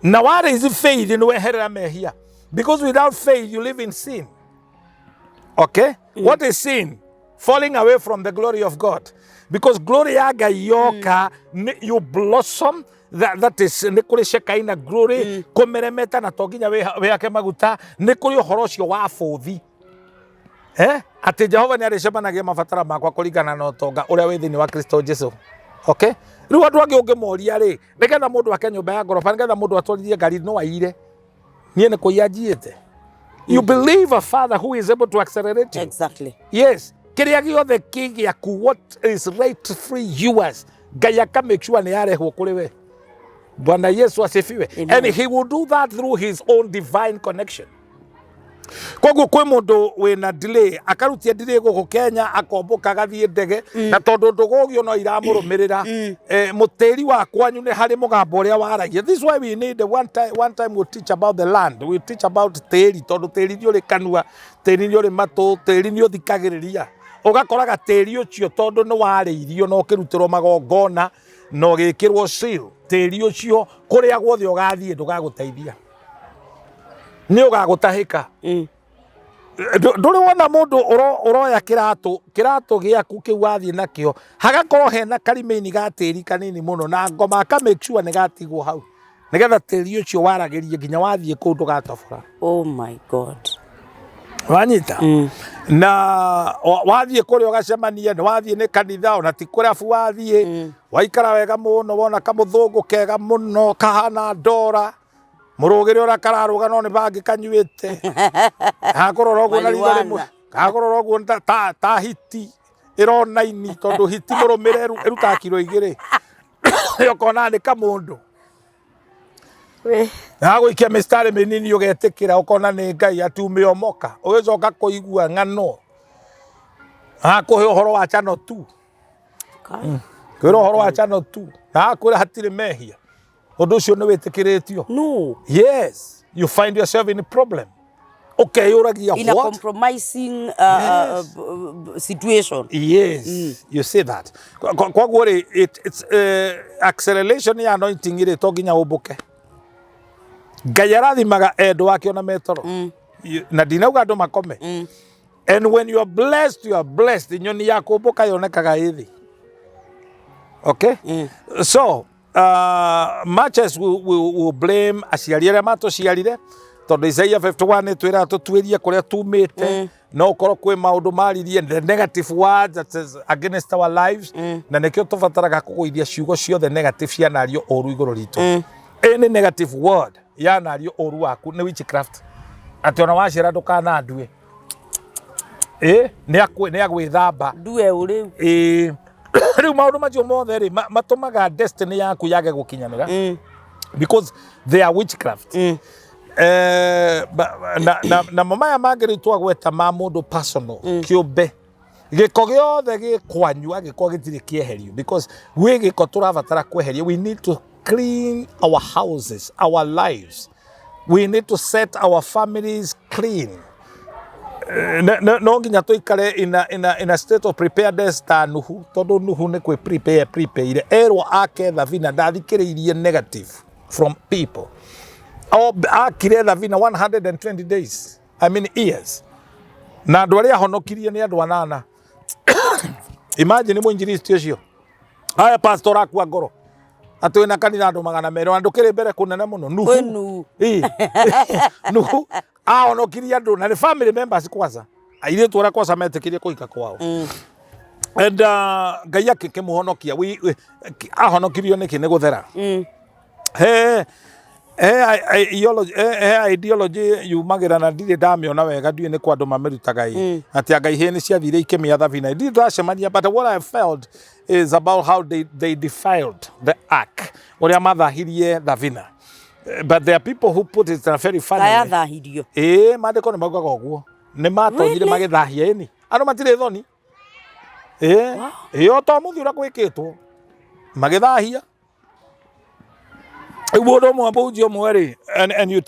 Na what is faith? Nĩ weherera mehia, because without faith you live in sin, okay? What is sin? Falling away from the glory of God, because glory ya Ngai yoka you blossom. That is nĩ kũrĩ Shekinah glory kũmeremeta, na to nginya wĩhake maguta. Nĩ kũrĩ ũhoro ũcio wa bũthi, atĩ Jehova nĩ arĩcemanagia mabatara makwa kũringana na ũtonga ũrĩa wĩ thĩinĩ wa Kristo Jesu. Okay, rĩu andũ angĩ ũngĩmoria rĩ, nĩgetha mũndũ ake nyũmba ya ngoroba, nĩgetha mũndũ atwarithie ngari, no aire. Niĩ nĩ kũiya njiĩte. You believe a father who is able to accelerate you. Yes, kĩrĩa gĩothe kĩ gĩaku, what is rightfully yours, Ngai aka make sure nĩ yarehwo kũrĩ we. Bwana Yesu asifiwe. Amen. And he will do that through his own divine connection. Koguo kwĩ mũndũ wĩna delay, akarutia delay gũkũ Kenya, akombũka agathiĩ ndege, na tondũ ndũgũgio no iramũrũmĩrĩra. Mũtĩri wa kwanyu nĩ harĩ mũgambo ũrĩa waragia. This is why we need one time we teach about the land, we teach about tĩri, tondũ tĩri nĩ ũrĩ kanua, tĩri nĩ ũrĩ matũ, tĩri nĩ ũthikagĩrĩria. Ũgakoraga tĩri ũcio, tondũ nĩ warĩirio na ũkĩrutĩrwo magongona na ũgĩkĩrwo seal, tĩri ũcio kũrĩa guothe ũgathiĩ ndũgagũteithia, nĩ ũgagũtahĩka. Ndũrĩ wona mũndũ ũroya kĩratũ gĩaku kĩu wathiĩ nakĩo, hagakorwo hena karimĩini ga tĩri kanini mũno, na ngoma aka make sure nĩ gatigwo hau, nĩgetha tĩri ũcio waragĩrie nginya wathiĩ kũu ndũgatobora. Oh my God. Wanyita? Na wathiĩ kũrĩa ũgacemania, nĩ wathiĩ nĩ kanitha, ona ti kũrabu, wathiĩ waikara wega mũno, wona kamũthũngũ kega mũno kahana ndora mũrũgĩre ũrĩa kararũga, no nĩ bangi kanyuĩte, gakũrora ũguo na ritho rĩmwe. Marijuana. Gakũrora ũguo ta hiti ĩronaini, tondũ hiti mũrũmĩre ĩrutaga kiro 2, ũkona nĩ kamũndũ. We. Gagũikia mĩstari mĩnini, ũgetĩkĩra, ũkona nĩ Ngai ati umeomoka. Ũgĩcoka kũigua ng'ano, akũhe ũhoro wa channel tu, kwĩra ũhoro wa channel tu, na akwĩra hatirĩ mehia, ũndũ ũcio nĩ wĩtĩkĩrĩtio. No. Yes, you find yourself in a problem, ũkeyũragia In a what? compromising situation. Yes, you see that. Koguo rĩ, it's acceleration ya anointing rĩ, to nginya ũmbũke. Ngai arathimaga endwa ake ona metoro. Na ndinauga andũ makome. And when you are blessed, you are blessed. Nyoni ya kũmbũka yonekaga ĩthĩ. Okay? So, much as we will blame aciari arĩa matũciarire, tondũ Isaiah 51 nĩ twĩraga tũtuĩrie kũrĩa tumĩte, no ũkorwo kwĩ maũndũ maririe, the negative words that is against our lives, na nĩkĩo tũbataraga kũgũithia ciugo ciothe negative cianario ũru igũrũ ritũ. Any negative word yanario ũru waku nĩ witchcraft, atĩ ona waciara ndũkanandue, ĩ nĩ agwĩthamba. Ndue ũrĩu. Ĩĩ, rĩu maũndũ macio mothe rĩ, matũmaga destiny yaku yage gũkinyanĩra because they are witchcraft. Na maya mangĩ rĩu twagweta ma mũndũ personal kĩũmbe, gĩko gĩothe gĩ kwanyu angĩkorwo gĩtirĩ kĩeherio, because gwĩ gĩko tũrabatara kweheria. We need to clean our houses, our lives. We need to set our families clean. No nginya tũikare in a state of preparedness ta Nuhu, tondũ Nuhu nĩ kwĩ prepare erwo ake thabina, ndathikĩrĩirie negative from people. O akire thabina 120 days, I mean years, na andũ arĩa ahonokirie nĩ andũ anana. Imagine mũinjilisti ũcio, aya pastor akua ngoro atĩ wĩna kanitha andũ 200, na ndũkĩrĩ mbere kũnene mũno. Nuhu. Kwĩ Nuhu. Ĩ. Nuhu ahonokirie andũ na nĩ family members kwanza, airĩtu arĩa kwanza metĩkirie kũhika kwao, and Ngai akĩmũhonokia. Ahonokirio nĩkĩ? Nĩ gũthera. He ideology yumagĩra na ndirĩ ndamĩona wega, ndiũĩ nĩ kwa andũ mamĩrutaga ĩ, atĩ anga ihĩĩ nĩ ciathire ikĩmĩa thabina. Ndirĩ ndacemania, but what I felt is about how they defiled the ark, ũrĩa mathahirie thabina. But there are people who put it in a very funny way. Kayathahirio? Ĩĩ, maandĩko nĩ maugaga ũguo, nĩ matonyire. Really? Magĩthahia. Ĩni andũ matirĩ thoni. Ĩĩ, ĩĩ, o to mũthĩ ũrĩa gwĩkĩtwo, magĩthahia. Rĩu mũndũ ũmwe, mũhunjia ũmwe rĩ, and you,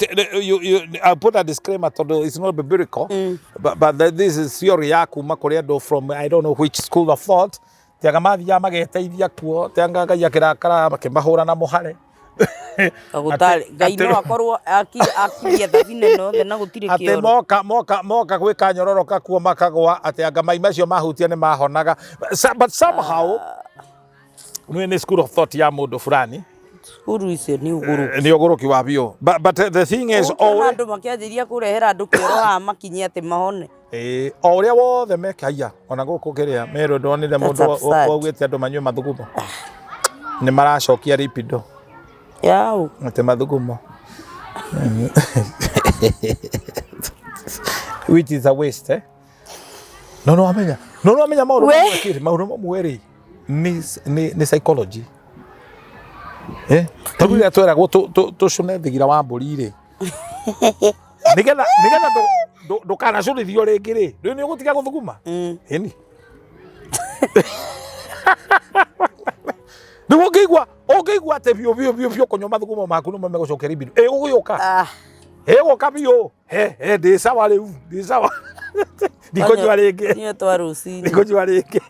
I put a disclaimer tondũ it's not biblical, but this is theory ya kuma kũrĩ andũ from I don't know which school of thought, tianga mathiaga mageteithia kuo, tianga Ngai akĩrakara makĩmahũra na mũhare. Gũtarĩ Ngai no akorwo akiria thabina ĩno yothe na gũtirĩ atĩ kĩoro. moka moka moka gwĩka nyororoka kuo makagwa atĩ anga mai macio mahutia nĩ mahonaga. But somehow nĩ nĩ school of thought ya mũndũ fulani. Cukuru icio nĩ ũgũrũki. Nĩ ũgũrũki wa biũ, but the thing is o Ũkĩona ũrĩa andũ makĩanjĩria kũrehera andũ kĩoro haha makinye atĩ mahone. Ĩĩ, o ũrĩa wothe mekaia ona gũkũ kĩrĩa merũ ndonire That's mũndũ absurd. waugĩte andũ manyue mathugumo nĩ maracokia lipido. Yaũ. Atĩ mathugumo which is a waste, eh? No no wamenya no no wamenya maũndũ We. mamwe kĩrĩ maũndũ mamwe rĩ nĩ psychology, eh, tondũ rĩrĩa tweragwo tũcũne thigira wa mbũri rĩ nĩgetha ndũkanacũnithio rĩngĩ rĩ, rĩu nĩ ũgũtiga gũthuguma. Ĩni rĩu ũngĩigua atĩ biũ biũ biũ biũ kũnyua mathugumo maku nĩmo megũcokia libido ĩgũgĩũka. Ah. Ĩgũka biũ. He he ndĩ sawa rĩu, ndĩ sawa, ndikũnyua rĩngĩ. Nyua twa rũcinĩ. Ndikũnyua rĩngĩ.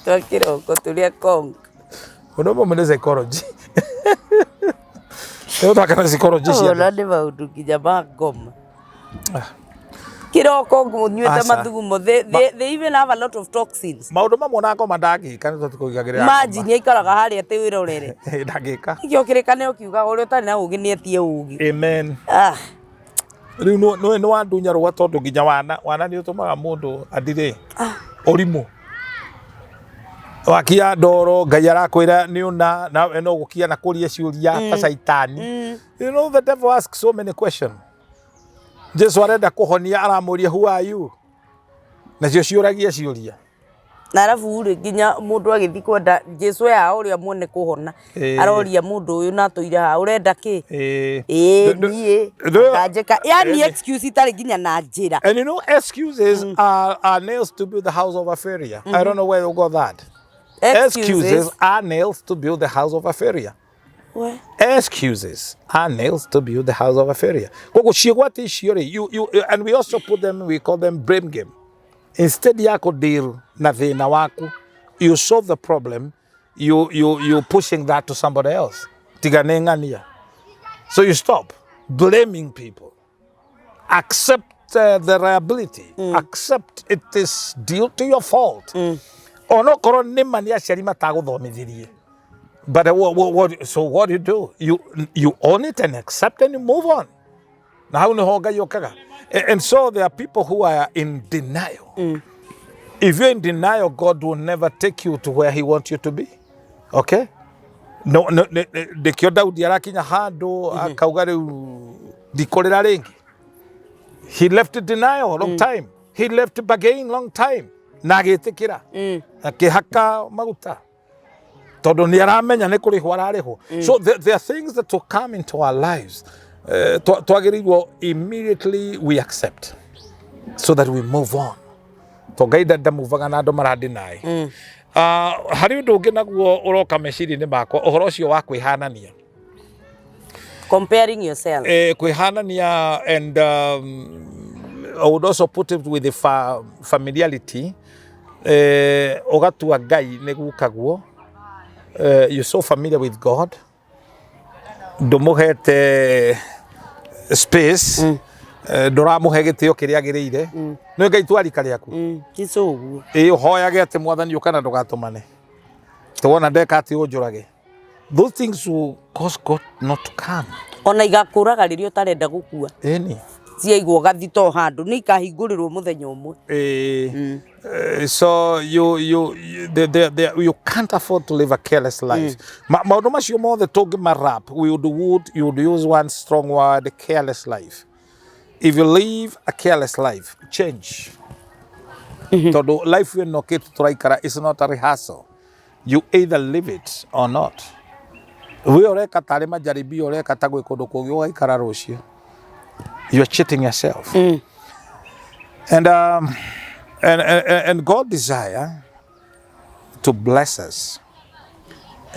Twa kĩroko tũrĩa kong. Ũndũ ũmwe nĩ psychology. Rĩu twakana psychology cia Ona nĩ maũndũ nginya ma ngoma. Kĩroko nyuĩte Aca. mathugumo. They even have a lot of toxins. Maũndũ mamwe na ngoma ndangĩka nĩ tũtikũigagĩrĩra. Imagine aikaraga harĩa atĩ wĩrorere. Ndangĩka. Nĩkĩo kĩrĩkanĩro kiugaga ũrĩa ũtarĩ na ũgĩ nĩ etie ũgĩ. Amen. Ah. Rĩu nĩ wandunya rũa tondũ nginya wana nĩ ũtũmaga mũndũ athire ũrimũ wakia ndoro. Ngai arakwĩra nĩ ũna nawe no gũkia na kũria ciũria ta caitani. You know the devil asks so many questions. Jesu arenda kũhonia aramũria, "Who are you?" Nacio ciũragia ciũria. Na arabu rĩ, nginya mũndũ agĩthiĩ kwenda Jesu ya ũrĩa mwene kũhona, aroria mũndũ ũyũ na atũire haha, "Ũrenda kĩ?" Ĩĩ niĩ nganjĩka yani excuse itarĩ nginya na njĩra. And you know, excuses are nails to build the house of a failure. I don't know where you got that. Excuses are nails to build the house of a failure. We. Excuses are nails to build the house of a failure. Koguo ciĩgwati icio rĩ, and we also put them, we call them blame game. Instead ya kũ deal na thĩna waku, you solve the problem, you pushing that to somebody else. Tiga nĩ ng'ania. So you stop blaming people. Accept the liability. Accept it is due to your fault. Onokorwo nĩ ma nĩ aciari matagũthomithirie. But so what do you do? You own it and accept and you move on. Na hau nĩho Ngai okaga. And so there are people who are in denial. If you're in denial, God will never take you to where he wants you to be. Okay? No, nĩkĩo Daudi arakinya handũ akauga rĩu ndikũrĩra rĩngĩ. He left denial long time. He left bargain long time. Na agĩtĩkĩra. Akĩhaka maguta. Tondũ nĩ aramenya nĩ kũrĩhwo ararĩhwo. So there are things that will come into our lives. Twagĩrĩirwo immediately we accept so that we move on. To Ngai ndamuvaga na andũ maradeny. Harĩ ũndũ ũngĩ naguo ũroka meciria-inĩ makwa, ũhoro ũcio wa kwĩhanania. Comparing yourself. Kwĩhanania and I would also put it with the familiarity. Ũgatua Ngai nĩ gukaguo. You're so familiar with God, ndũmũhete space, ndũramũhe gĩtĩo kĩrĩa agĩrĩire. Nĩ Ngai twarika rĩaku. Ti so ũguo. Ĩ ũhoyage atĩ Mwathani ũka na ndũgatũmane tũwona ndeka atĩ ũnjũrage. Those things will cause God not to come. Ona igakũraga rĩrĩa ũtarenda gũkua. Ĩni. Ciaigwo gathito handũ nĩ ikahingũrĩrwo mũthenya ũmwe. So you can't afford to live a careless life. Maũndũ macio mothe tũngĩmarap, we would you would use one strong word, careless life. If you live a careless life, change. Tondũ life ĩno kĩtu tũraikara is not a rehearsal. You either live it or not. We ũreka tarĩ majaribio ũreka ta gwĩ kũndũ kũngĩ ũgaikara rũciũ. You're cheating yourself. And God desire to bless us.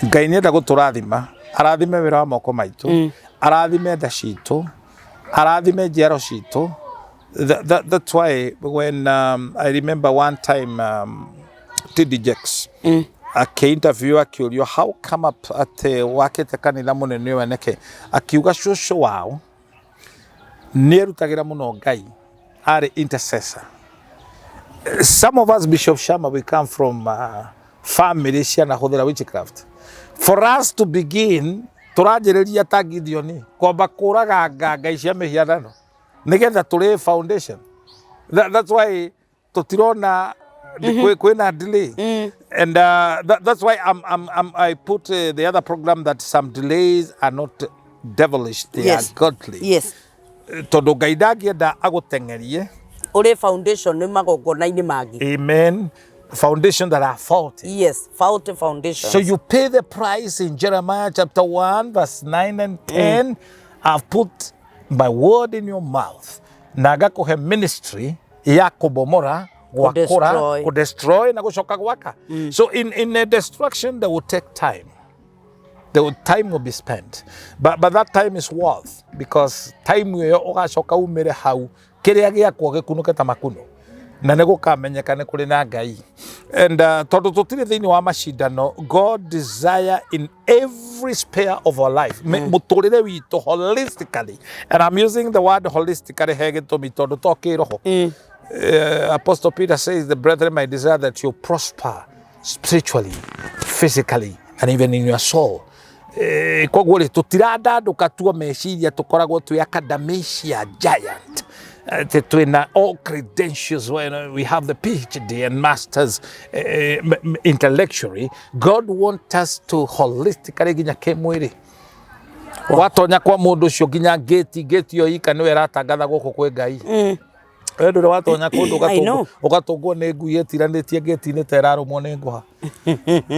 Ngai nĩenda gũtũrathima, arathime wĩra wa moko maitũ, arathime nda citũ, arathime njiaro citũ. That's why when I remember one time TD Jakes. Akĩ-interview akĩũrio how come up atĩ wakĩte kanitha mũnene ũyũ nĩkĩ, akiuga cũcũ wao nĩ erutagĩra mũno Ngai, arĩ intercessor. Some of us, Bishop Shama, we come from family cianahũthĩra witchcraft. For us to begin, tũranjĩrĩria ta Gideon kwamba kũraganga ngai cia mĩhianano nĩgetha tũrĩe foundation. That's why tũtirona kwĩna delay. And that's why I put the other program that some delays are not devilish, they are godly. Tondũ Ngai ndangĩenda agũteng'erie Ũrĩ foundation nĩ magongona-inĩ mangĩ. Amen. Foundation that are faulty. Yes, faulty foundations. So you pay the price in Jeremiah chapter 1 verse 9 and 10. I've put my word in your mouth. Na ngakũhe ministry ya kũbomora, gwakũra, Kũdestroy. kũdestroy na gũcoka gwaka. So in a destruction that will take time. Time will be spent. But that time is worth, because time ĩyo ũgacoka umĩre hau kĩrĩa gĩakwo gĩkunũke ta makuno na nĩ gũkamenyeka nĩ kũrĩ na Ngai. And tondũ tũtirĩ thĩinĩ wa macindano, God desire in every sphere of our life, mũtũrĩre witũ holistically, and I'm using the word holistically he gĩtũmi tondũ to kĩroho. Apostle Peter says, the brethren, I desire that you prosper spiritually, physically, and even in your soul. Koguo rĩ, tũtirandandũka tuo meciria, tũkoragwo twĩ academia giant. Atĩ twĩna all credentials, when we have the PhD and masters intellectually. God wants us to holistically nginya kĩmwĩrĩ. Watonya kwa mũndũ ũcio nginya ngĩti, ngĩti ĩyo ika nĩwe ĩratangatha gũkũ kwĩ Ngai. We ndũrĩ watonya kũndũ I know. ũgatũngwo nĩ ngui ĩtiranĩtie ngĩti-inĩ ta ĩrarũmwo nĩ ngũha.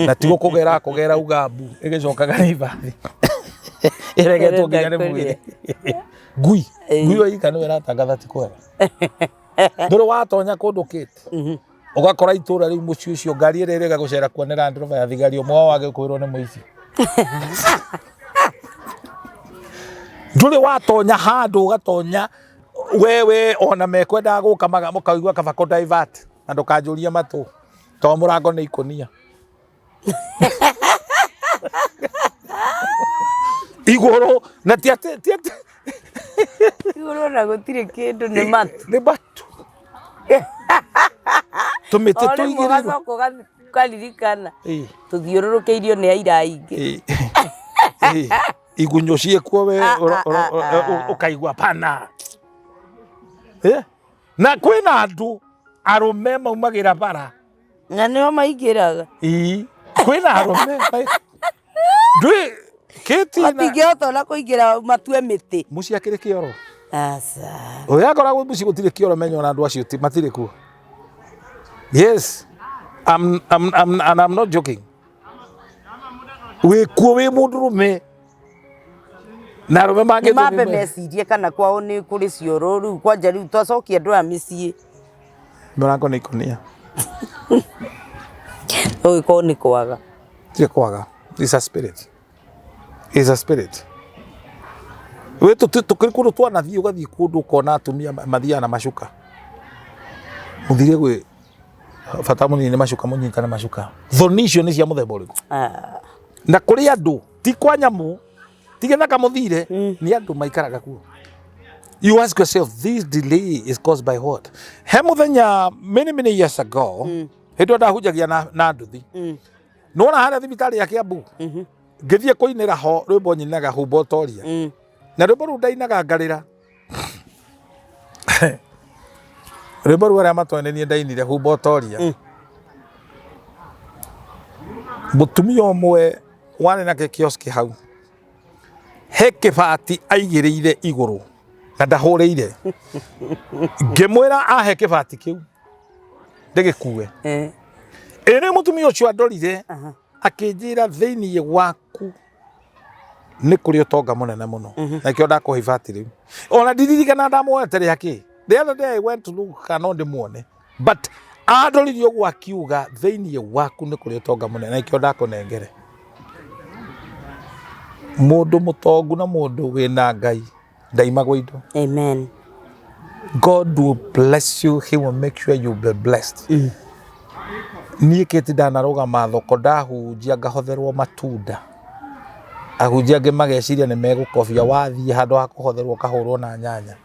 Na ti gũkũgera kũgera uga mbu ĩgĩcokaga nĩ ibathi. Ĩregetwo nginya nĩ mwĩrĩ. Ngui, ngui ĩyo ika nĩwe ĩratangatha ti kwega. Ndũrĩ watonya kũndũ kĩti. Ũgakora itũra rĩu mũciĩ ũcio ngari ĩrĩa ĩrĩga gũcera kuo nĩ Land Rover ya thigari ũmwe wao agĩkwĩrwo nĩ mũici. Ndũrĩ watonya handũ ũgatonya wewe ona mekwendaga gũka mũkaigua kaba kũ divert na ndũkanjũrie matũ tondũ mũrango nĩ ikũnia. Igũrũ na ti atĩ ti atĩ Igũrũ na gũtirĩ kĩndũ nĩ matu. Nĩ matu. Tũmĩtĩ O rĩmwe tũigĩrĩirwo. ũgacoka ũkaririkana tũthiũrũrũkĩirio nĩ aira aingĩ. Igunyũ ciĩkuo we ũkaigua pana. Na kwĩna andũ arũme maumagĩra bara. Na nĩo maingĩraga. Ĩĩ, kwĩna arũme ndwĩ kĩti na Matingĩhota ona kũingĩra matue mĩtĩ. Mũciĩ akĩrĩ kĩoro. Aca. Ũrĩa akoragwo mũciĩ gũtirĩ kĩoro menya ona andũ acio matirĩ kuo. Yes. And I'm not joking. Wĩ kuo wĩ mũndũrũme. Na arũme mangĩ Nĩ mambe mecirie kana kwao nĩ kũrĩ cioro rĩu kwanja rĩu twacokia andũ aya mĩciĩ. Mũrango nĩ ikũnia. Ũgĩkorwo nĩ kwaga. Ti kwaga. It's a spirit. It's a spirit. We tũkĩrĩ kũndũ twanathiĩ ũgathiĩ kũndũ ũkona atumia mathiaga na macuka. Mũthire gwĩ bata mũnini nĩ macuka mũnyitane macuka. Thoni icio nĩ cia mũthemba ũrĩkũ? Na kũrĩ andũ ti kwa nyamũ ti gĩthaka mũthire nĩ andũ maikaraga kuo. You ask yourself, this delay is caused by what? He mũthenya many many years ago, hĩndĩ ĩyo ndahunjagia na nduthi. Nĩwona harĩa thibitarĩ ya Kiambu? Ngĩthiĩ kũinĩra ho rwĩmbo nyinaga Humba Ũtoria. Na rwĩmbo rũu ndainaga ngarĩra. Rwĩmbo rũu arĩa matoĩ nĩ niĩ ndainire Humba Ũtoria. Mũtumia ũmwe warĩ na kĩkioski hau he kĩbati aigĩrĩire igũrũ na ndahũrĩire. Ngĩmwĩra ahe kĩbati kĩu ndĩgĩkue. Ĩrĩ mũtumia ũcio andorire akĩnjĩra thĩiniĩ waku nĩ kũrĩ ũtonga mũnene mũno. Na nĩkĩo ndakũhe ibati rĩu. Ona ndiririkana ndamuoete rĩa kĩ. The other day I went to look kana no ndĩmuone. But andoririe ũguo akiuga thĩiniĩ waku nĩ kũrĩ ũtonga mũnene na nĩkĩo ndakũnengere. Mũndũ mũtongu na mũndũ wĩna Ngai ndaimagwo indo. Amen. God will bless you. He will make sure you be blessed. Niĩ Kate ndanarũgama thoko ndahunjia ngahotherwo matunda. Ahunjia angĩ mageciria nĩ megũkobia, wathiĩ handũ ha kũhotherwo ũkahũrwo na nyanya.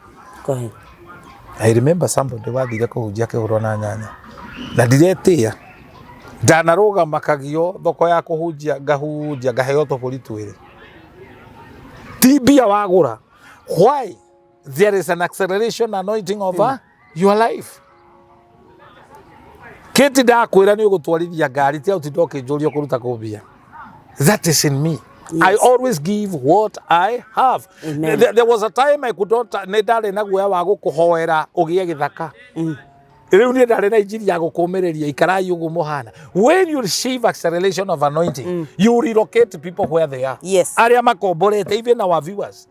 Kohe. I remember somebody wathire kũhunjia akĩhũrwo na nyanya. Na ndiretĩa. Ndanarũgama kagio thoko ya kũhunjia ngahunjia ngaheo tũbũri twĩrĩ. Ti mbia wagũra. Why? There is an acceleration anointing over your life. Kĩti ndakwĩra nĩ ũgũtwarithia ngari tia ũtinda ũkĩnjũria ũkũruta kũ mbia. That is in me. Yes. I always give what I have. Amen. There was a time I could not, nĩ ndarĩ na guoya wa gũkũhoera ũgĩe gĩthaka. Rĩu niĩ ndarĩ na injiri ya gũkũmĩrĩria ikarai ũguo mũhana. When you receive acceleration of anointing, you relocate people where they are. Yes. Arĩa makomborete, even our viewers.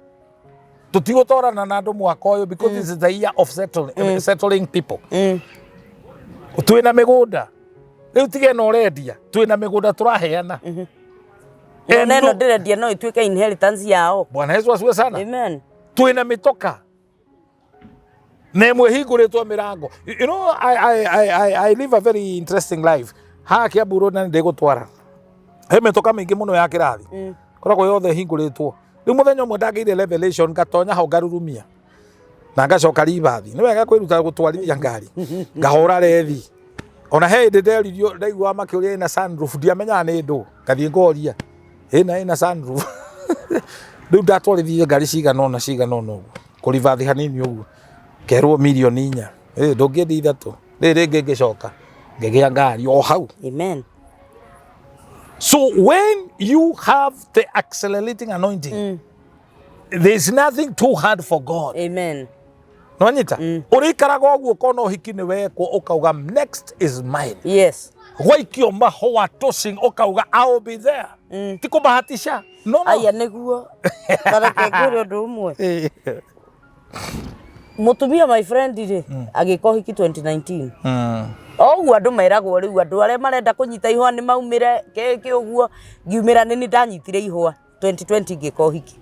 Tũtigũtorana na andũ mwaka ũyũ because this is the year of settling people. Twĩna mĩgũnda. Rĩu tige na ũrendia, twĩna mĩgũnda tũraheana. And Ona ĩno no- ndĩrendia no ĩtuĩke inheritance yao. Bwana Yesu asifiwe sana. Amen. Twĩna mĩtoka na ĩmwe ĩhingũrĩtwo mĩrango. You know, I live a very interesting life. Haha Kiambu Road na nĩndĩgũtwara. He mĩtoka mĩingĩ mũno ya kĩrathi. Koragwo yothe ĩhingũrĩtwo. Rĩu mũthenya ũmwe ndagĩire revelation ngatonya hau ngarurumia na ngacoka ribathi. Nĩ wega kwĩruta gũtwarithia ngari. Ngahũra rethi. Ona he hĩndĩ nderirio ndaiguaga makĩũria ĩna sunroof ndiamenyaga nĩ ndũ. Ngathiĩ ngoria ĩna sunroof. Rĩu ndatwarithirie ngari cigana ũna cigana ũna ũguo. Kũribathi hanini ũguo. Ngerwo mirioni 4. Ndũngĩendia 3. Rĩrĩ rĩngĩ ngĩcoka ngĩgĩa ngari o hau. Amen. So when you have the accelerating anointing, there is nothing too hard for God. Amen. Nwanyita? Ũrĩikaraga ũguo ũkona ũhiki nĩ wekwo ũkauga next is mine. Yes. Gwaikio mahũa tossing ũkauga I will be there. Ti kũbahatisha. No, no. Aya nĩguo. Tareke ngwĩre ũndũ ũmwe. Mũtumia my friend rĩ, agĩka ũhiki 2019. O ũguo andũ meragwo rĩu andũ arĩa marenda kũnyita ihũa nĩ maumĩre kĩ ũguo ngiumĩra nĩ ndanyitire ihũa 2020 ngĩka ũhiki.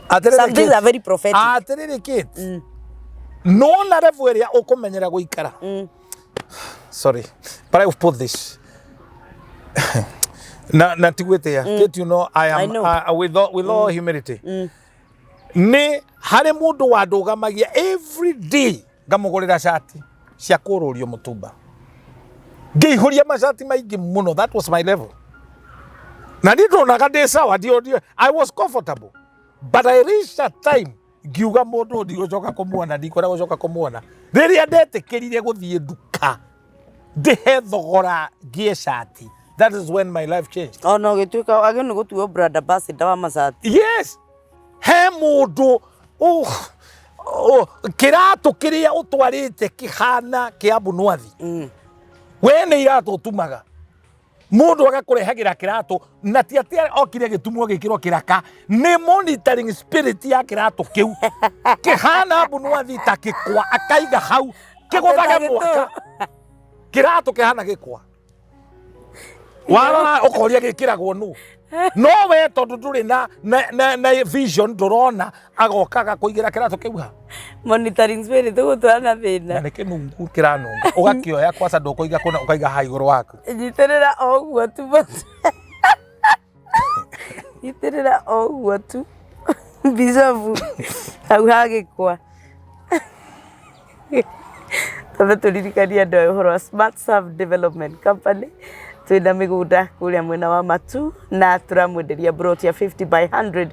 Atĩrĩrĩ Some things Kate. are very prophetic. Atĩrĩrĩ Kate. Nona level ĩrĩa ũkũmenyera gũikara. Sorry, but I will put this. Na tigwĩtĩa. Kate, you know, I am I know. With all humility. Nĩ harĩ mũndũ wandũgamagia every day ngamũgũrĩra cati cia kũrũrio mũtumba. Ngĩihũria macati maingĩ mũno. That was my level. Na niĩ ndonaga ndĩ sawa, I was comfortable. But I reached a time ngiuga mũndũ ndigũcoka kũmuona, ndikwenda gũcoka kũmuona. Rĩrĩa ndetĩkĩrire gũthiĩ nduka ndĩhe thogora ngĩe cati, that is when my life changed. Ona ũgĩtuĩka wagĩrĩirwo nĩ gũtuo brand ambassador wa macati. Yes. He mũndũ kĩratũ kĩrĩa ũtwarĩte kĩhana kĩa mbunwathi. We nĩ iratũ ũtumaga. Mũndũ agakũrehagĩra kĩratũ na ti atĩ okire gĩtumwo gĩkĩrwo kĩraka, nĩ monitoring spirit ya kĩratũ kĩu kĩhana mbunwathi ta gĩkwa, akaiga hau kĩgũthage mwaka. Kĩratũ kĩhana gĩkwa. Warora ũkoria gĩkĩragwo nũ. No we tondũ ndũrĩ na vision ndũrona, agoka agakũigĩra kĩratũ kĩu ha. Monitoring spirit ũgũtwara na thĩna. Na nĩ kĩnungu kĩranunga. Ũgakĩoya kwaca ndũkũiga kũna, ũkaiga haha igũrũ waku. Nyitĩrĩra o ũguo tu. Nyitĩrĩra o ũguo tu. Bishofu hau hagĩkwa. Twambe tũririkanie andũ aya ũhoro wa Smart Serve Development Company. Twĩna mĩgũnda kũrĩa mwena wa Matu na tũramwenderia plot ya 50 by 100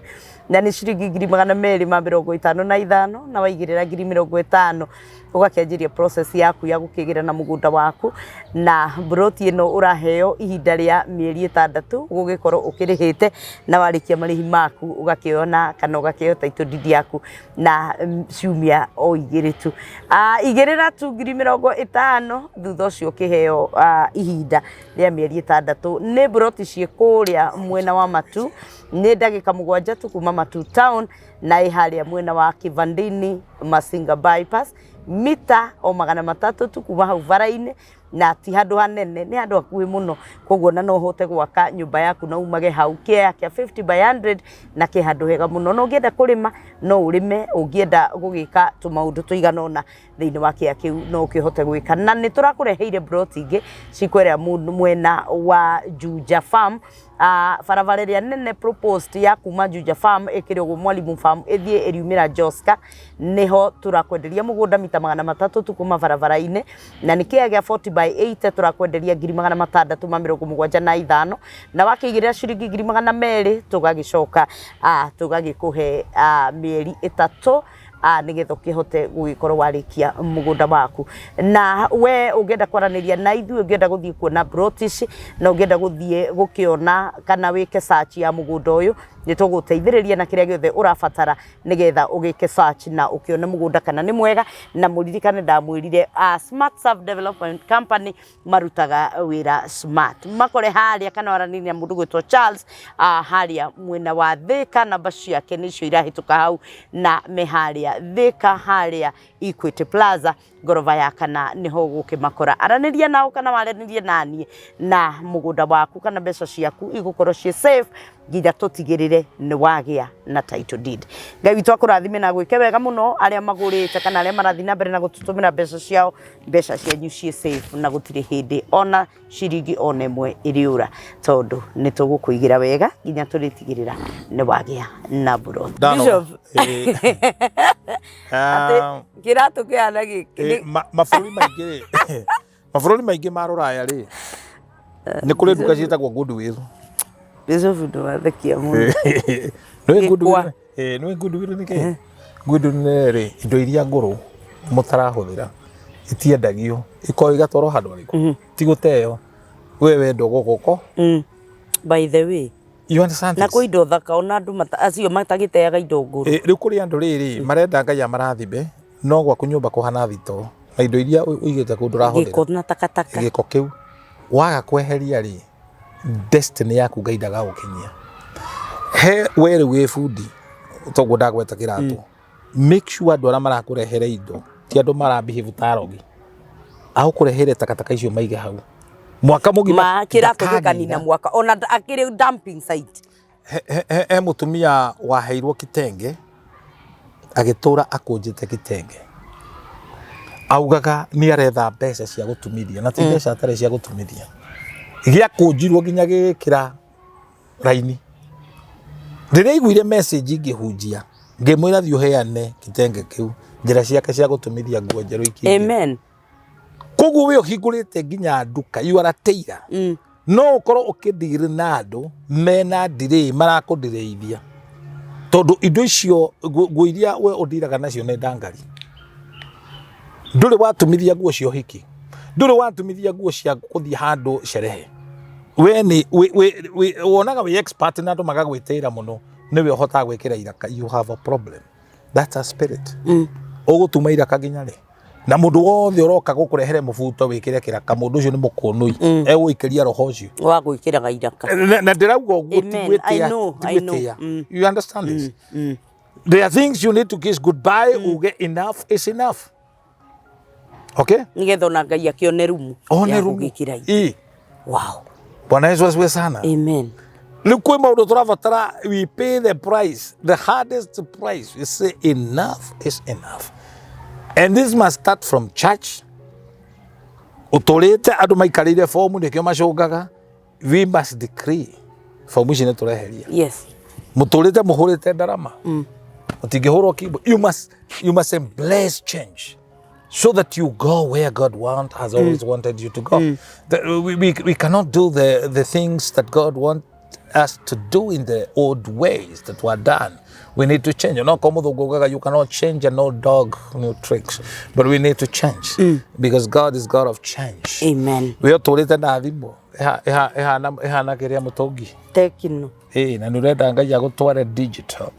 na nĩ ciringi ngiri magana merĩ ma mĩrongo ĩtano na ithano, na waigĩrĩra ngiri mĩrongo ĩtano ũgakĩanjĩria process yaku ya gũkĩgĩra na mũgũnda waku. Na plot ĩno ũraheo ihinda rĩa mĩeri 6 ũgũgĩkorwo ũkĩrĩhĩte, na warĩkia marĩhi maku ũgakĩona kana ũgakĩheo title deed yaku na ciumia o 2 tu. Igĩrĩra tu ngiri mĩrongo ĩtano, thutha ũcio ũkĩheo ihinda rĩa mĩeri 6. Nĩ plot ciĩ kũrĩa mwena wa Matu Nĩ ndagĩka 7 tu kuma Matu Town, na ĩ harĩa mwena wa Kivandini Masinga bypass, mita o 300 tu kuma hau bara-inĩ, na ti handũ hanene, nĩ handũ hakuhĩ mũno. Koguo na no ũhote gwaka nyũmba yaku na umage hau kĩea kĩa 50 by 100, na kĩ handũ hega mũno. Na ũngĩenda kũrĩma no ũrĩme, ũngĩenda gũgĩka tũmaũndũ tũigana ũna thĩinĩ wa kĩea kĩu no ũkĩhote gwĩka. Na nĩ tũrakũreheire plot ingĩ cikwerĩa mwena wa Juja Farm, barabara ĩrĩa nene proposed ya kuma Juja Farm ĩkĩrĩ ũguo Mwalimu Farm ĩthiĩ ĩriumĩra Joska, nĩho tũrakwenderia mũgũnda mita 300 tu kuma barabara-inĩ, na nĩ kĩea kĩa 40 by 80 tũrakwenderia ngiri 675, na wakĩigĩrĩra ciringi ngiri 200 tũgagĩcoka tũgagĩkũhe mĩeri 3 nĩgetha ũkĩhote gũgĩkorwo warĩkia mũgũnda waku. Na we ũngĩenda kwaranĩria na ithuĩ, ũngĩenda gũthiĩ kuona plot ici, na ũngĩenda gũthiĩ gũkĩona kana wĩke search ya mũgũnda ũyũ, nĩ tũgũteithĩrĩria na kĩrĩa gĩothe ũrabatara nĩgetha ũgĩke search na ũkĩone mũgũnda kana nĩ mwega. Na mũririkane ndamwĩrire Smart Serve Development Company marutaga wĩra smart. Makore harĩa kana waranĩria na mũndũ gwĩtwo Charles harĩa mwena wa Thika, namba ciake nĩcio irahĩtũka hau, na me harĩa Thika harĩa Equity Plaza ngoroba ya kana nĩho ũgũkĩmakora. Aranĩria nao kana waranĩrie naniĩ, na mũgũnda waku kana mbeca ciaku igũkorwo ciĩ safe nginya tũtigĩrĩre nĩ wagĩa na title deed. Ngai witũ akũrathime na gwĩke wega mũno arĩa magũrĩte kana arĩa marathiĩ na mbere na gũtũtũmĩra mbeca ciao, mbeca cianyu ciĩ safe na gũtirĩ hĩndĩ ona ciringi ona ĩmwe ĩrĩũra, tondũ nĩ tũgũkũigĩra wega nginya tũrĩtigĩrĩra nĩ wagĩa na plot. Ndanoga. Bishop. Atĩ kĩratũ kĩhana gĩkĩ. Mabũrũri maingĩ rĩ, mabũrũri maingĩ ma rũraya rĩ, nĩ kũrĩ nduka ciĩtagwo Goodwill. Bishop, ndũgathekia mũno. Nĩũĩ Goodwill? Nĩũĩ Goodwill nĩ kĩĩ? Goodwill nĩ rĩ, indo iria ngũrũ mũtarahũthĩra itiendagio, ikoragwo igatwarwo handũ harĩkũ? Ti gũteo. We wenda ũgũgũko. By the way. You understand Na this? kwĩ indo thaka ona andũ acio matagĩteaga indo ngũrũ. Rĩu kũrĩ andũ rĩrĩ marenda Ngai amarathime, no gwaku nyũmba kũhana thitoo na indo iria ũigĩte kũu ndũrahũthĩra. Gĩko na takataka. Gĩko kĩu waga kweheria rĩ, destiny yaku Ngai ndagagũkinyia. He we rĩu wĩ bundi, toguo ndagweta kĩratũ, make sure andũ arĩa marakũrehere indo ti andũ mara behave ta arogi, agũkũrehere takataka icio maige hau mwaka mũgima. Ma kĩratũ ndakanina. Gĩkanina mwaka ona akĩrĩ dumping site. He mũtumia waheirwo kitenge agĩtũra akũnjĩte kitenge, augaga nĩ aretha mbeca cia gũtumithia, na ti mbeca atarĩ cia gũtumithia, gĩakũnjirwo nginya gĩgĩkĩra raini. Rĩrĩa aiguire message ngĩhunjia, ngĩmwĩra thiĩ ũheane kitenge kĩu, njĩra ciake cia gũtumithia nguo njerũ ikĩingĩra. Amen. Koguo we ũhingũrĩte nginya nduka, you are a tailor, no ũkorwo ũkĩndigiri na andũ mena ndirĩ marakũndirĩithia, tondũ indo icio nguo iria we ũndiraga nacio nĩ ndangari. Ndũrĩ watumithia nguo cia ũhiki, ndũrĩ watumithia nguo cia gũthiĩ handũ sherehe. We nĩ wonaga wĩ expert na andũ magagwĩtĩra mũno, nĩwe ũhotaga gwĩkĩra iraka. You have a problem, that's a spirit. Ũgũtuma iraka nginya rĩ? Na mũndũ wothe ũroka gũkũrehere mũbuto wĩkĩre kĩraka, mũndũ ũcio nĩ mũkũnũi, egũikĩria roho ũcio wa gwĩkĩraga iraka. Na ndĩrauga ũguo ti Amen. I gwĩtĩa, know, ti I know. gwĩtĩa. You understand this? There are things you need to kiss goodbye, uge enough is enough, okay? Nĩgetha ona Ngai akĩone rumu One ya rumu. gũgĩkĩra indo. Ĩ. Wow. Bwana Yesu asifiwe sana. Amen. Rĩu kwĩ maũndũ tũrabatara, we pay the price, the hardest price. We say enough is enough, and this must start from church. Ũtũrĩte andũ maikarĩire fomu nĩkĩo macũngaga. We must decree fomu ici nĩ tũreheria. Mũtũrĩte mũhũrĩte ndarama, mũtingĩhũrwo kimbo. You must embrace change so that you go where God has always wanted you to go. We cannot do the things that God wants us to do in the old ways that were done. We need to change. No, you cannot change an old dog new tricks, but we need to change because God is God of change. Amen. We ũtũrĩte na thimũ ĩhana kĩrĩa mũtũngi. Tekino. Ĩĩ, na nĩ ũrenda Ngai agũtware digital.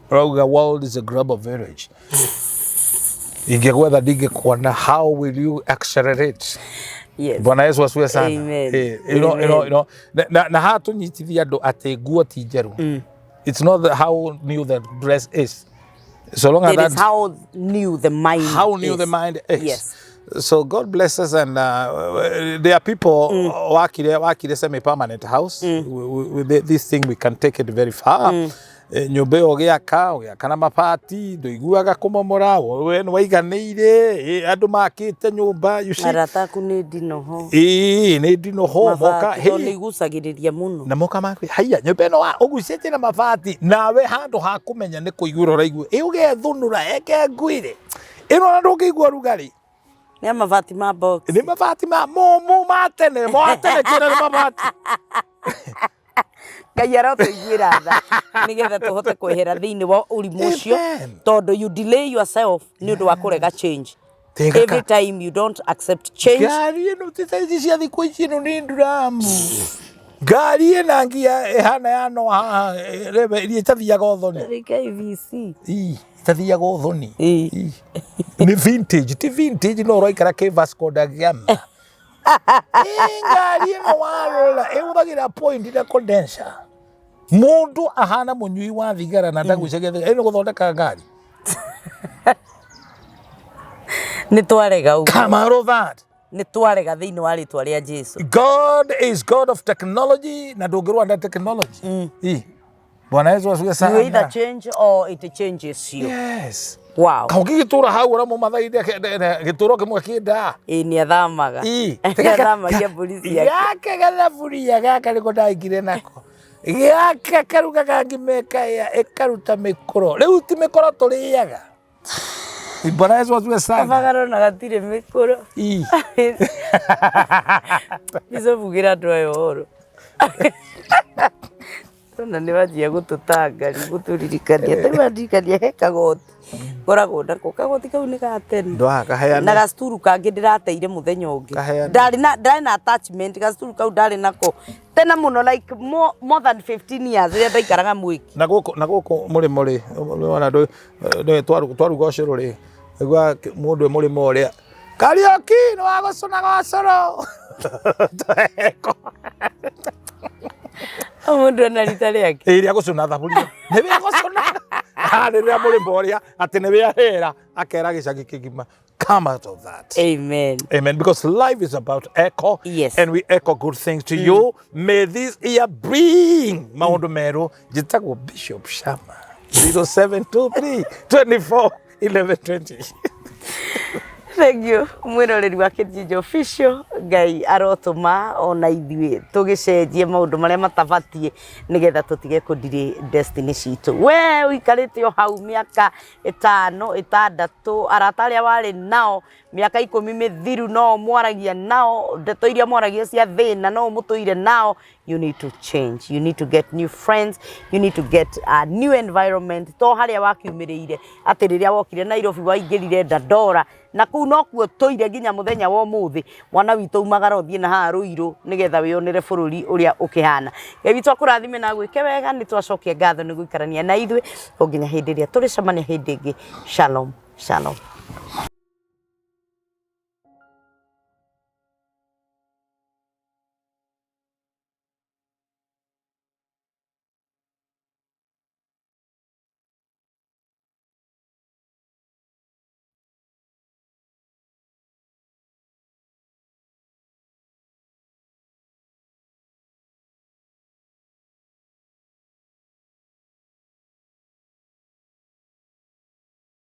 Ũrauga world is a global village. Ingĩgwetha ndingĩkuona, how will you accelerate? Yes. Bwana Yesu asifiwe sana. Amen. Eh, you know, na haha tũnyitithie andũ atĩ nguo ti njerũ. It's not how new the dress is, so long as It is that how new the mind how new is. The mind is. Yes. So God bless us, and there are people wakire semi permanent house. This thing we can take it very far. Nyũmba ĩyo ũgĩaka na mabati, ndũiguaga kũmomora, we nĩ waiganĩire, andũ makĩte nyũmba, you see. Arata aku nĩ ndinoho. Ĩĩ, nĩ ndinoho moka. Mabati tondũ nĩ Hey, igucagĩrĩria mũno. Na moka makwĩ haiya, nyũmba ĩno ũgucĩtie na mabati, nawe handũ ha kũmenya nĩ kũiguĩra ũraigua, ĩ ũgethũnũra eke ngwĩre ĩno ona ndũngĩigua rugarĩ. Nĩ mabati ma box. Nĩ mabati ma momũ ma tene, ma tene kĩra nĩ mabati. Ngai arotũiguĩra tha nĩgetha tũhote kwehera thĩinĩ wa ũrimũ ũcio. Amen. Tondũ you delay yourself nĩ ũndũ wa kũrega change. Tenga Every time you don't accept change. Ngari ĩno ti thaa ici cia thikũ ici, ĩno nĩ nduramu, ngari ĩna ngia ĩhana ya no haha, rebe iria itathiaga ũthoni. Nĩ KVC. Ii, itathiaga ũthoni. Ii. Ii. Nĩ vintage, ti vintage, no ũraikara kĩ Vasco da Gama. Ĩ ngari ĩno warora ĩhũthagĩra point na condenser, mũndũ ahana mũnyui wa thigara na ndagucagia thigara, ĩno gũthondeka ngari. Nĩ twarega ũguo. Come out of that. Nĩ twarega thĩinĩ wa rĩtwa rĩa Jesu. God is God of technology, na ndũngĩrũa na technology. Ii. Bwana Yesu asifiwe You either sana. change or it changes you. Yes. Wow. Kaũngĩgĩtũra hau ũramũmathaithia gĩtũro kĩmwe kĩndaa. Ĩ nĩ athamaga. Ii. Nĩ athamagia mbũri ciake. Gaka gathaburia gaka nĩko ndaikire nako, gaka karugaga ngima ĩkaĩa ĩkaruta mĩkũro, rĩu ti mĩkũro tũrĩaga. Bwana Yesu asifiwe sana. Kabagaro na gatirĩ mĩkũro. Ii. Bishop, ugĩra andũ aya ũhoro. Tona nĩ wanjia gũtũtanga rĩu, gũtũririkania rĩu, andirikania he kagoti ngoragwo nako, kagoti kau nĩ ga tene. Ndwakaheyane. Na gacuturu kangĩ ndĩrateire mũthenya ũngĩ. Kaheane. Ndarĩ na attachment gacuturu kau, ndarĩ nako tene mũno, like more than 15 years, rĩrĩa ndaikaraga mwĩki. Na gũkũ mũrĩmo rĩ, ona twaruga ũcũrũ rĩ, igua mũndũ e mũrĩmo ũrĩa, Kariũki nĩ wa gũcũnaga ũcũrũ. O mũndũ ena rita rĩake. Ĩ rĩa gũcũna thaburia, nĩ rĩa gũcũna rĩrĩa mũrĩmo ũrĩa atĩ nĩ wĩa hera akera gĩcagi kĩgima. Come out of that. Amen. Amen. Because life is about echo. And we echo good things to you. May this year bring maũndũ merũ. Njĩtagwo Bishop Shama. 0723 24 11 20. Thank you, mwĩroreri wa Kĩnjinjo Official. Ngai arotũma ona ithuĩ tũgĩcenjie maũndũ marĩa matabatiĩ nĩgetha tũtige kũndirĩ destiny citũ. We ũikarĩte o hau mĩaka 5, 6, arata arĩa warĩ nao mĩaka 10 mĩthiru no mwaragia nao, ndeto iria mwaragia cia thĩna no mũtũire nao. You need to change, you need to get new friends, you need to get a new environment, to harĩa wakiumĩrĩire atĩ rĩrĩa wokire Nairobi waingĩrire Dandora na kũu nokuo tũire nginya mũthenya wa ũmũthĩ. Mwana witũ, umagara ũthiĩ na haha Rũirũ nĩgetha wĩonere bũrũri ũrĩa ũkĩhana. Ngai witũ akũrathime na gwĩke wega. Nĩ twacokia ngatho nĩ gũikarania na ithuĩ o nginya hĩndĩ ĩrĩa tũrĩcemania hĩndĩ ĩngĩ. Shalom, shalom.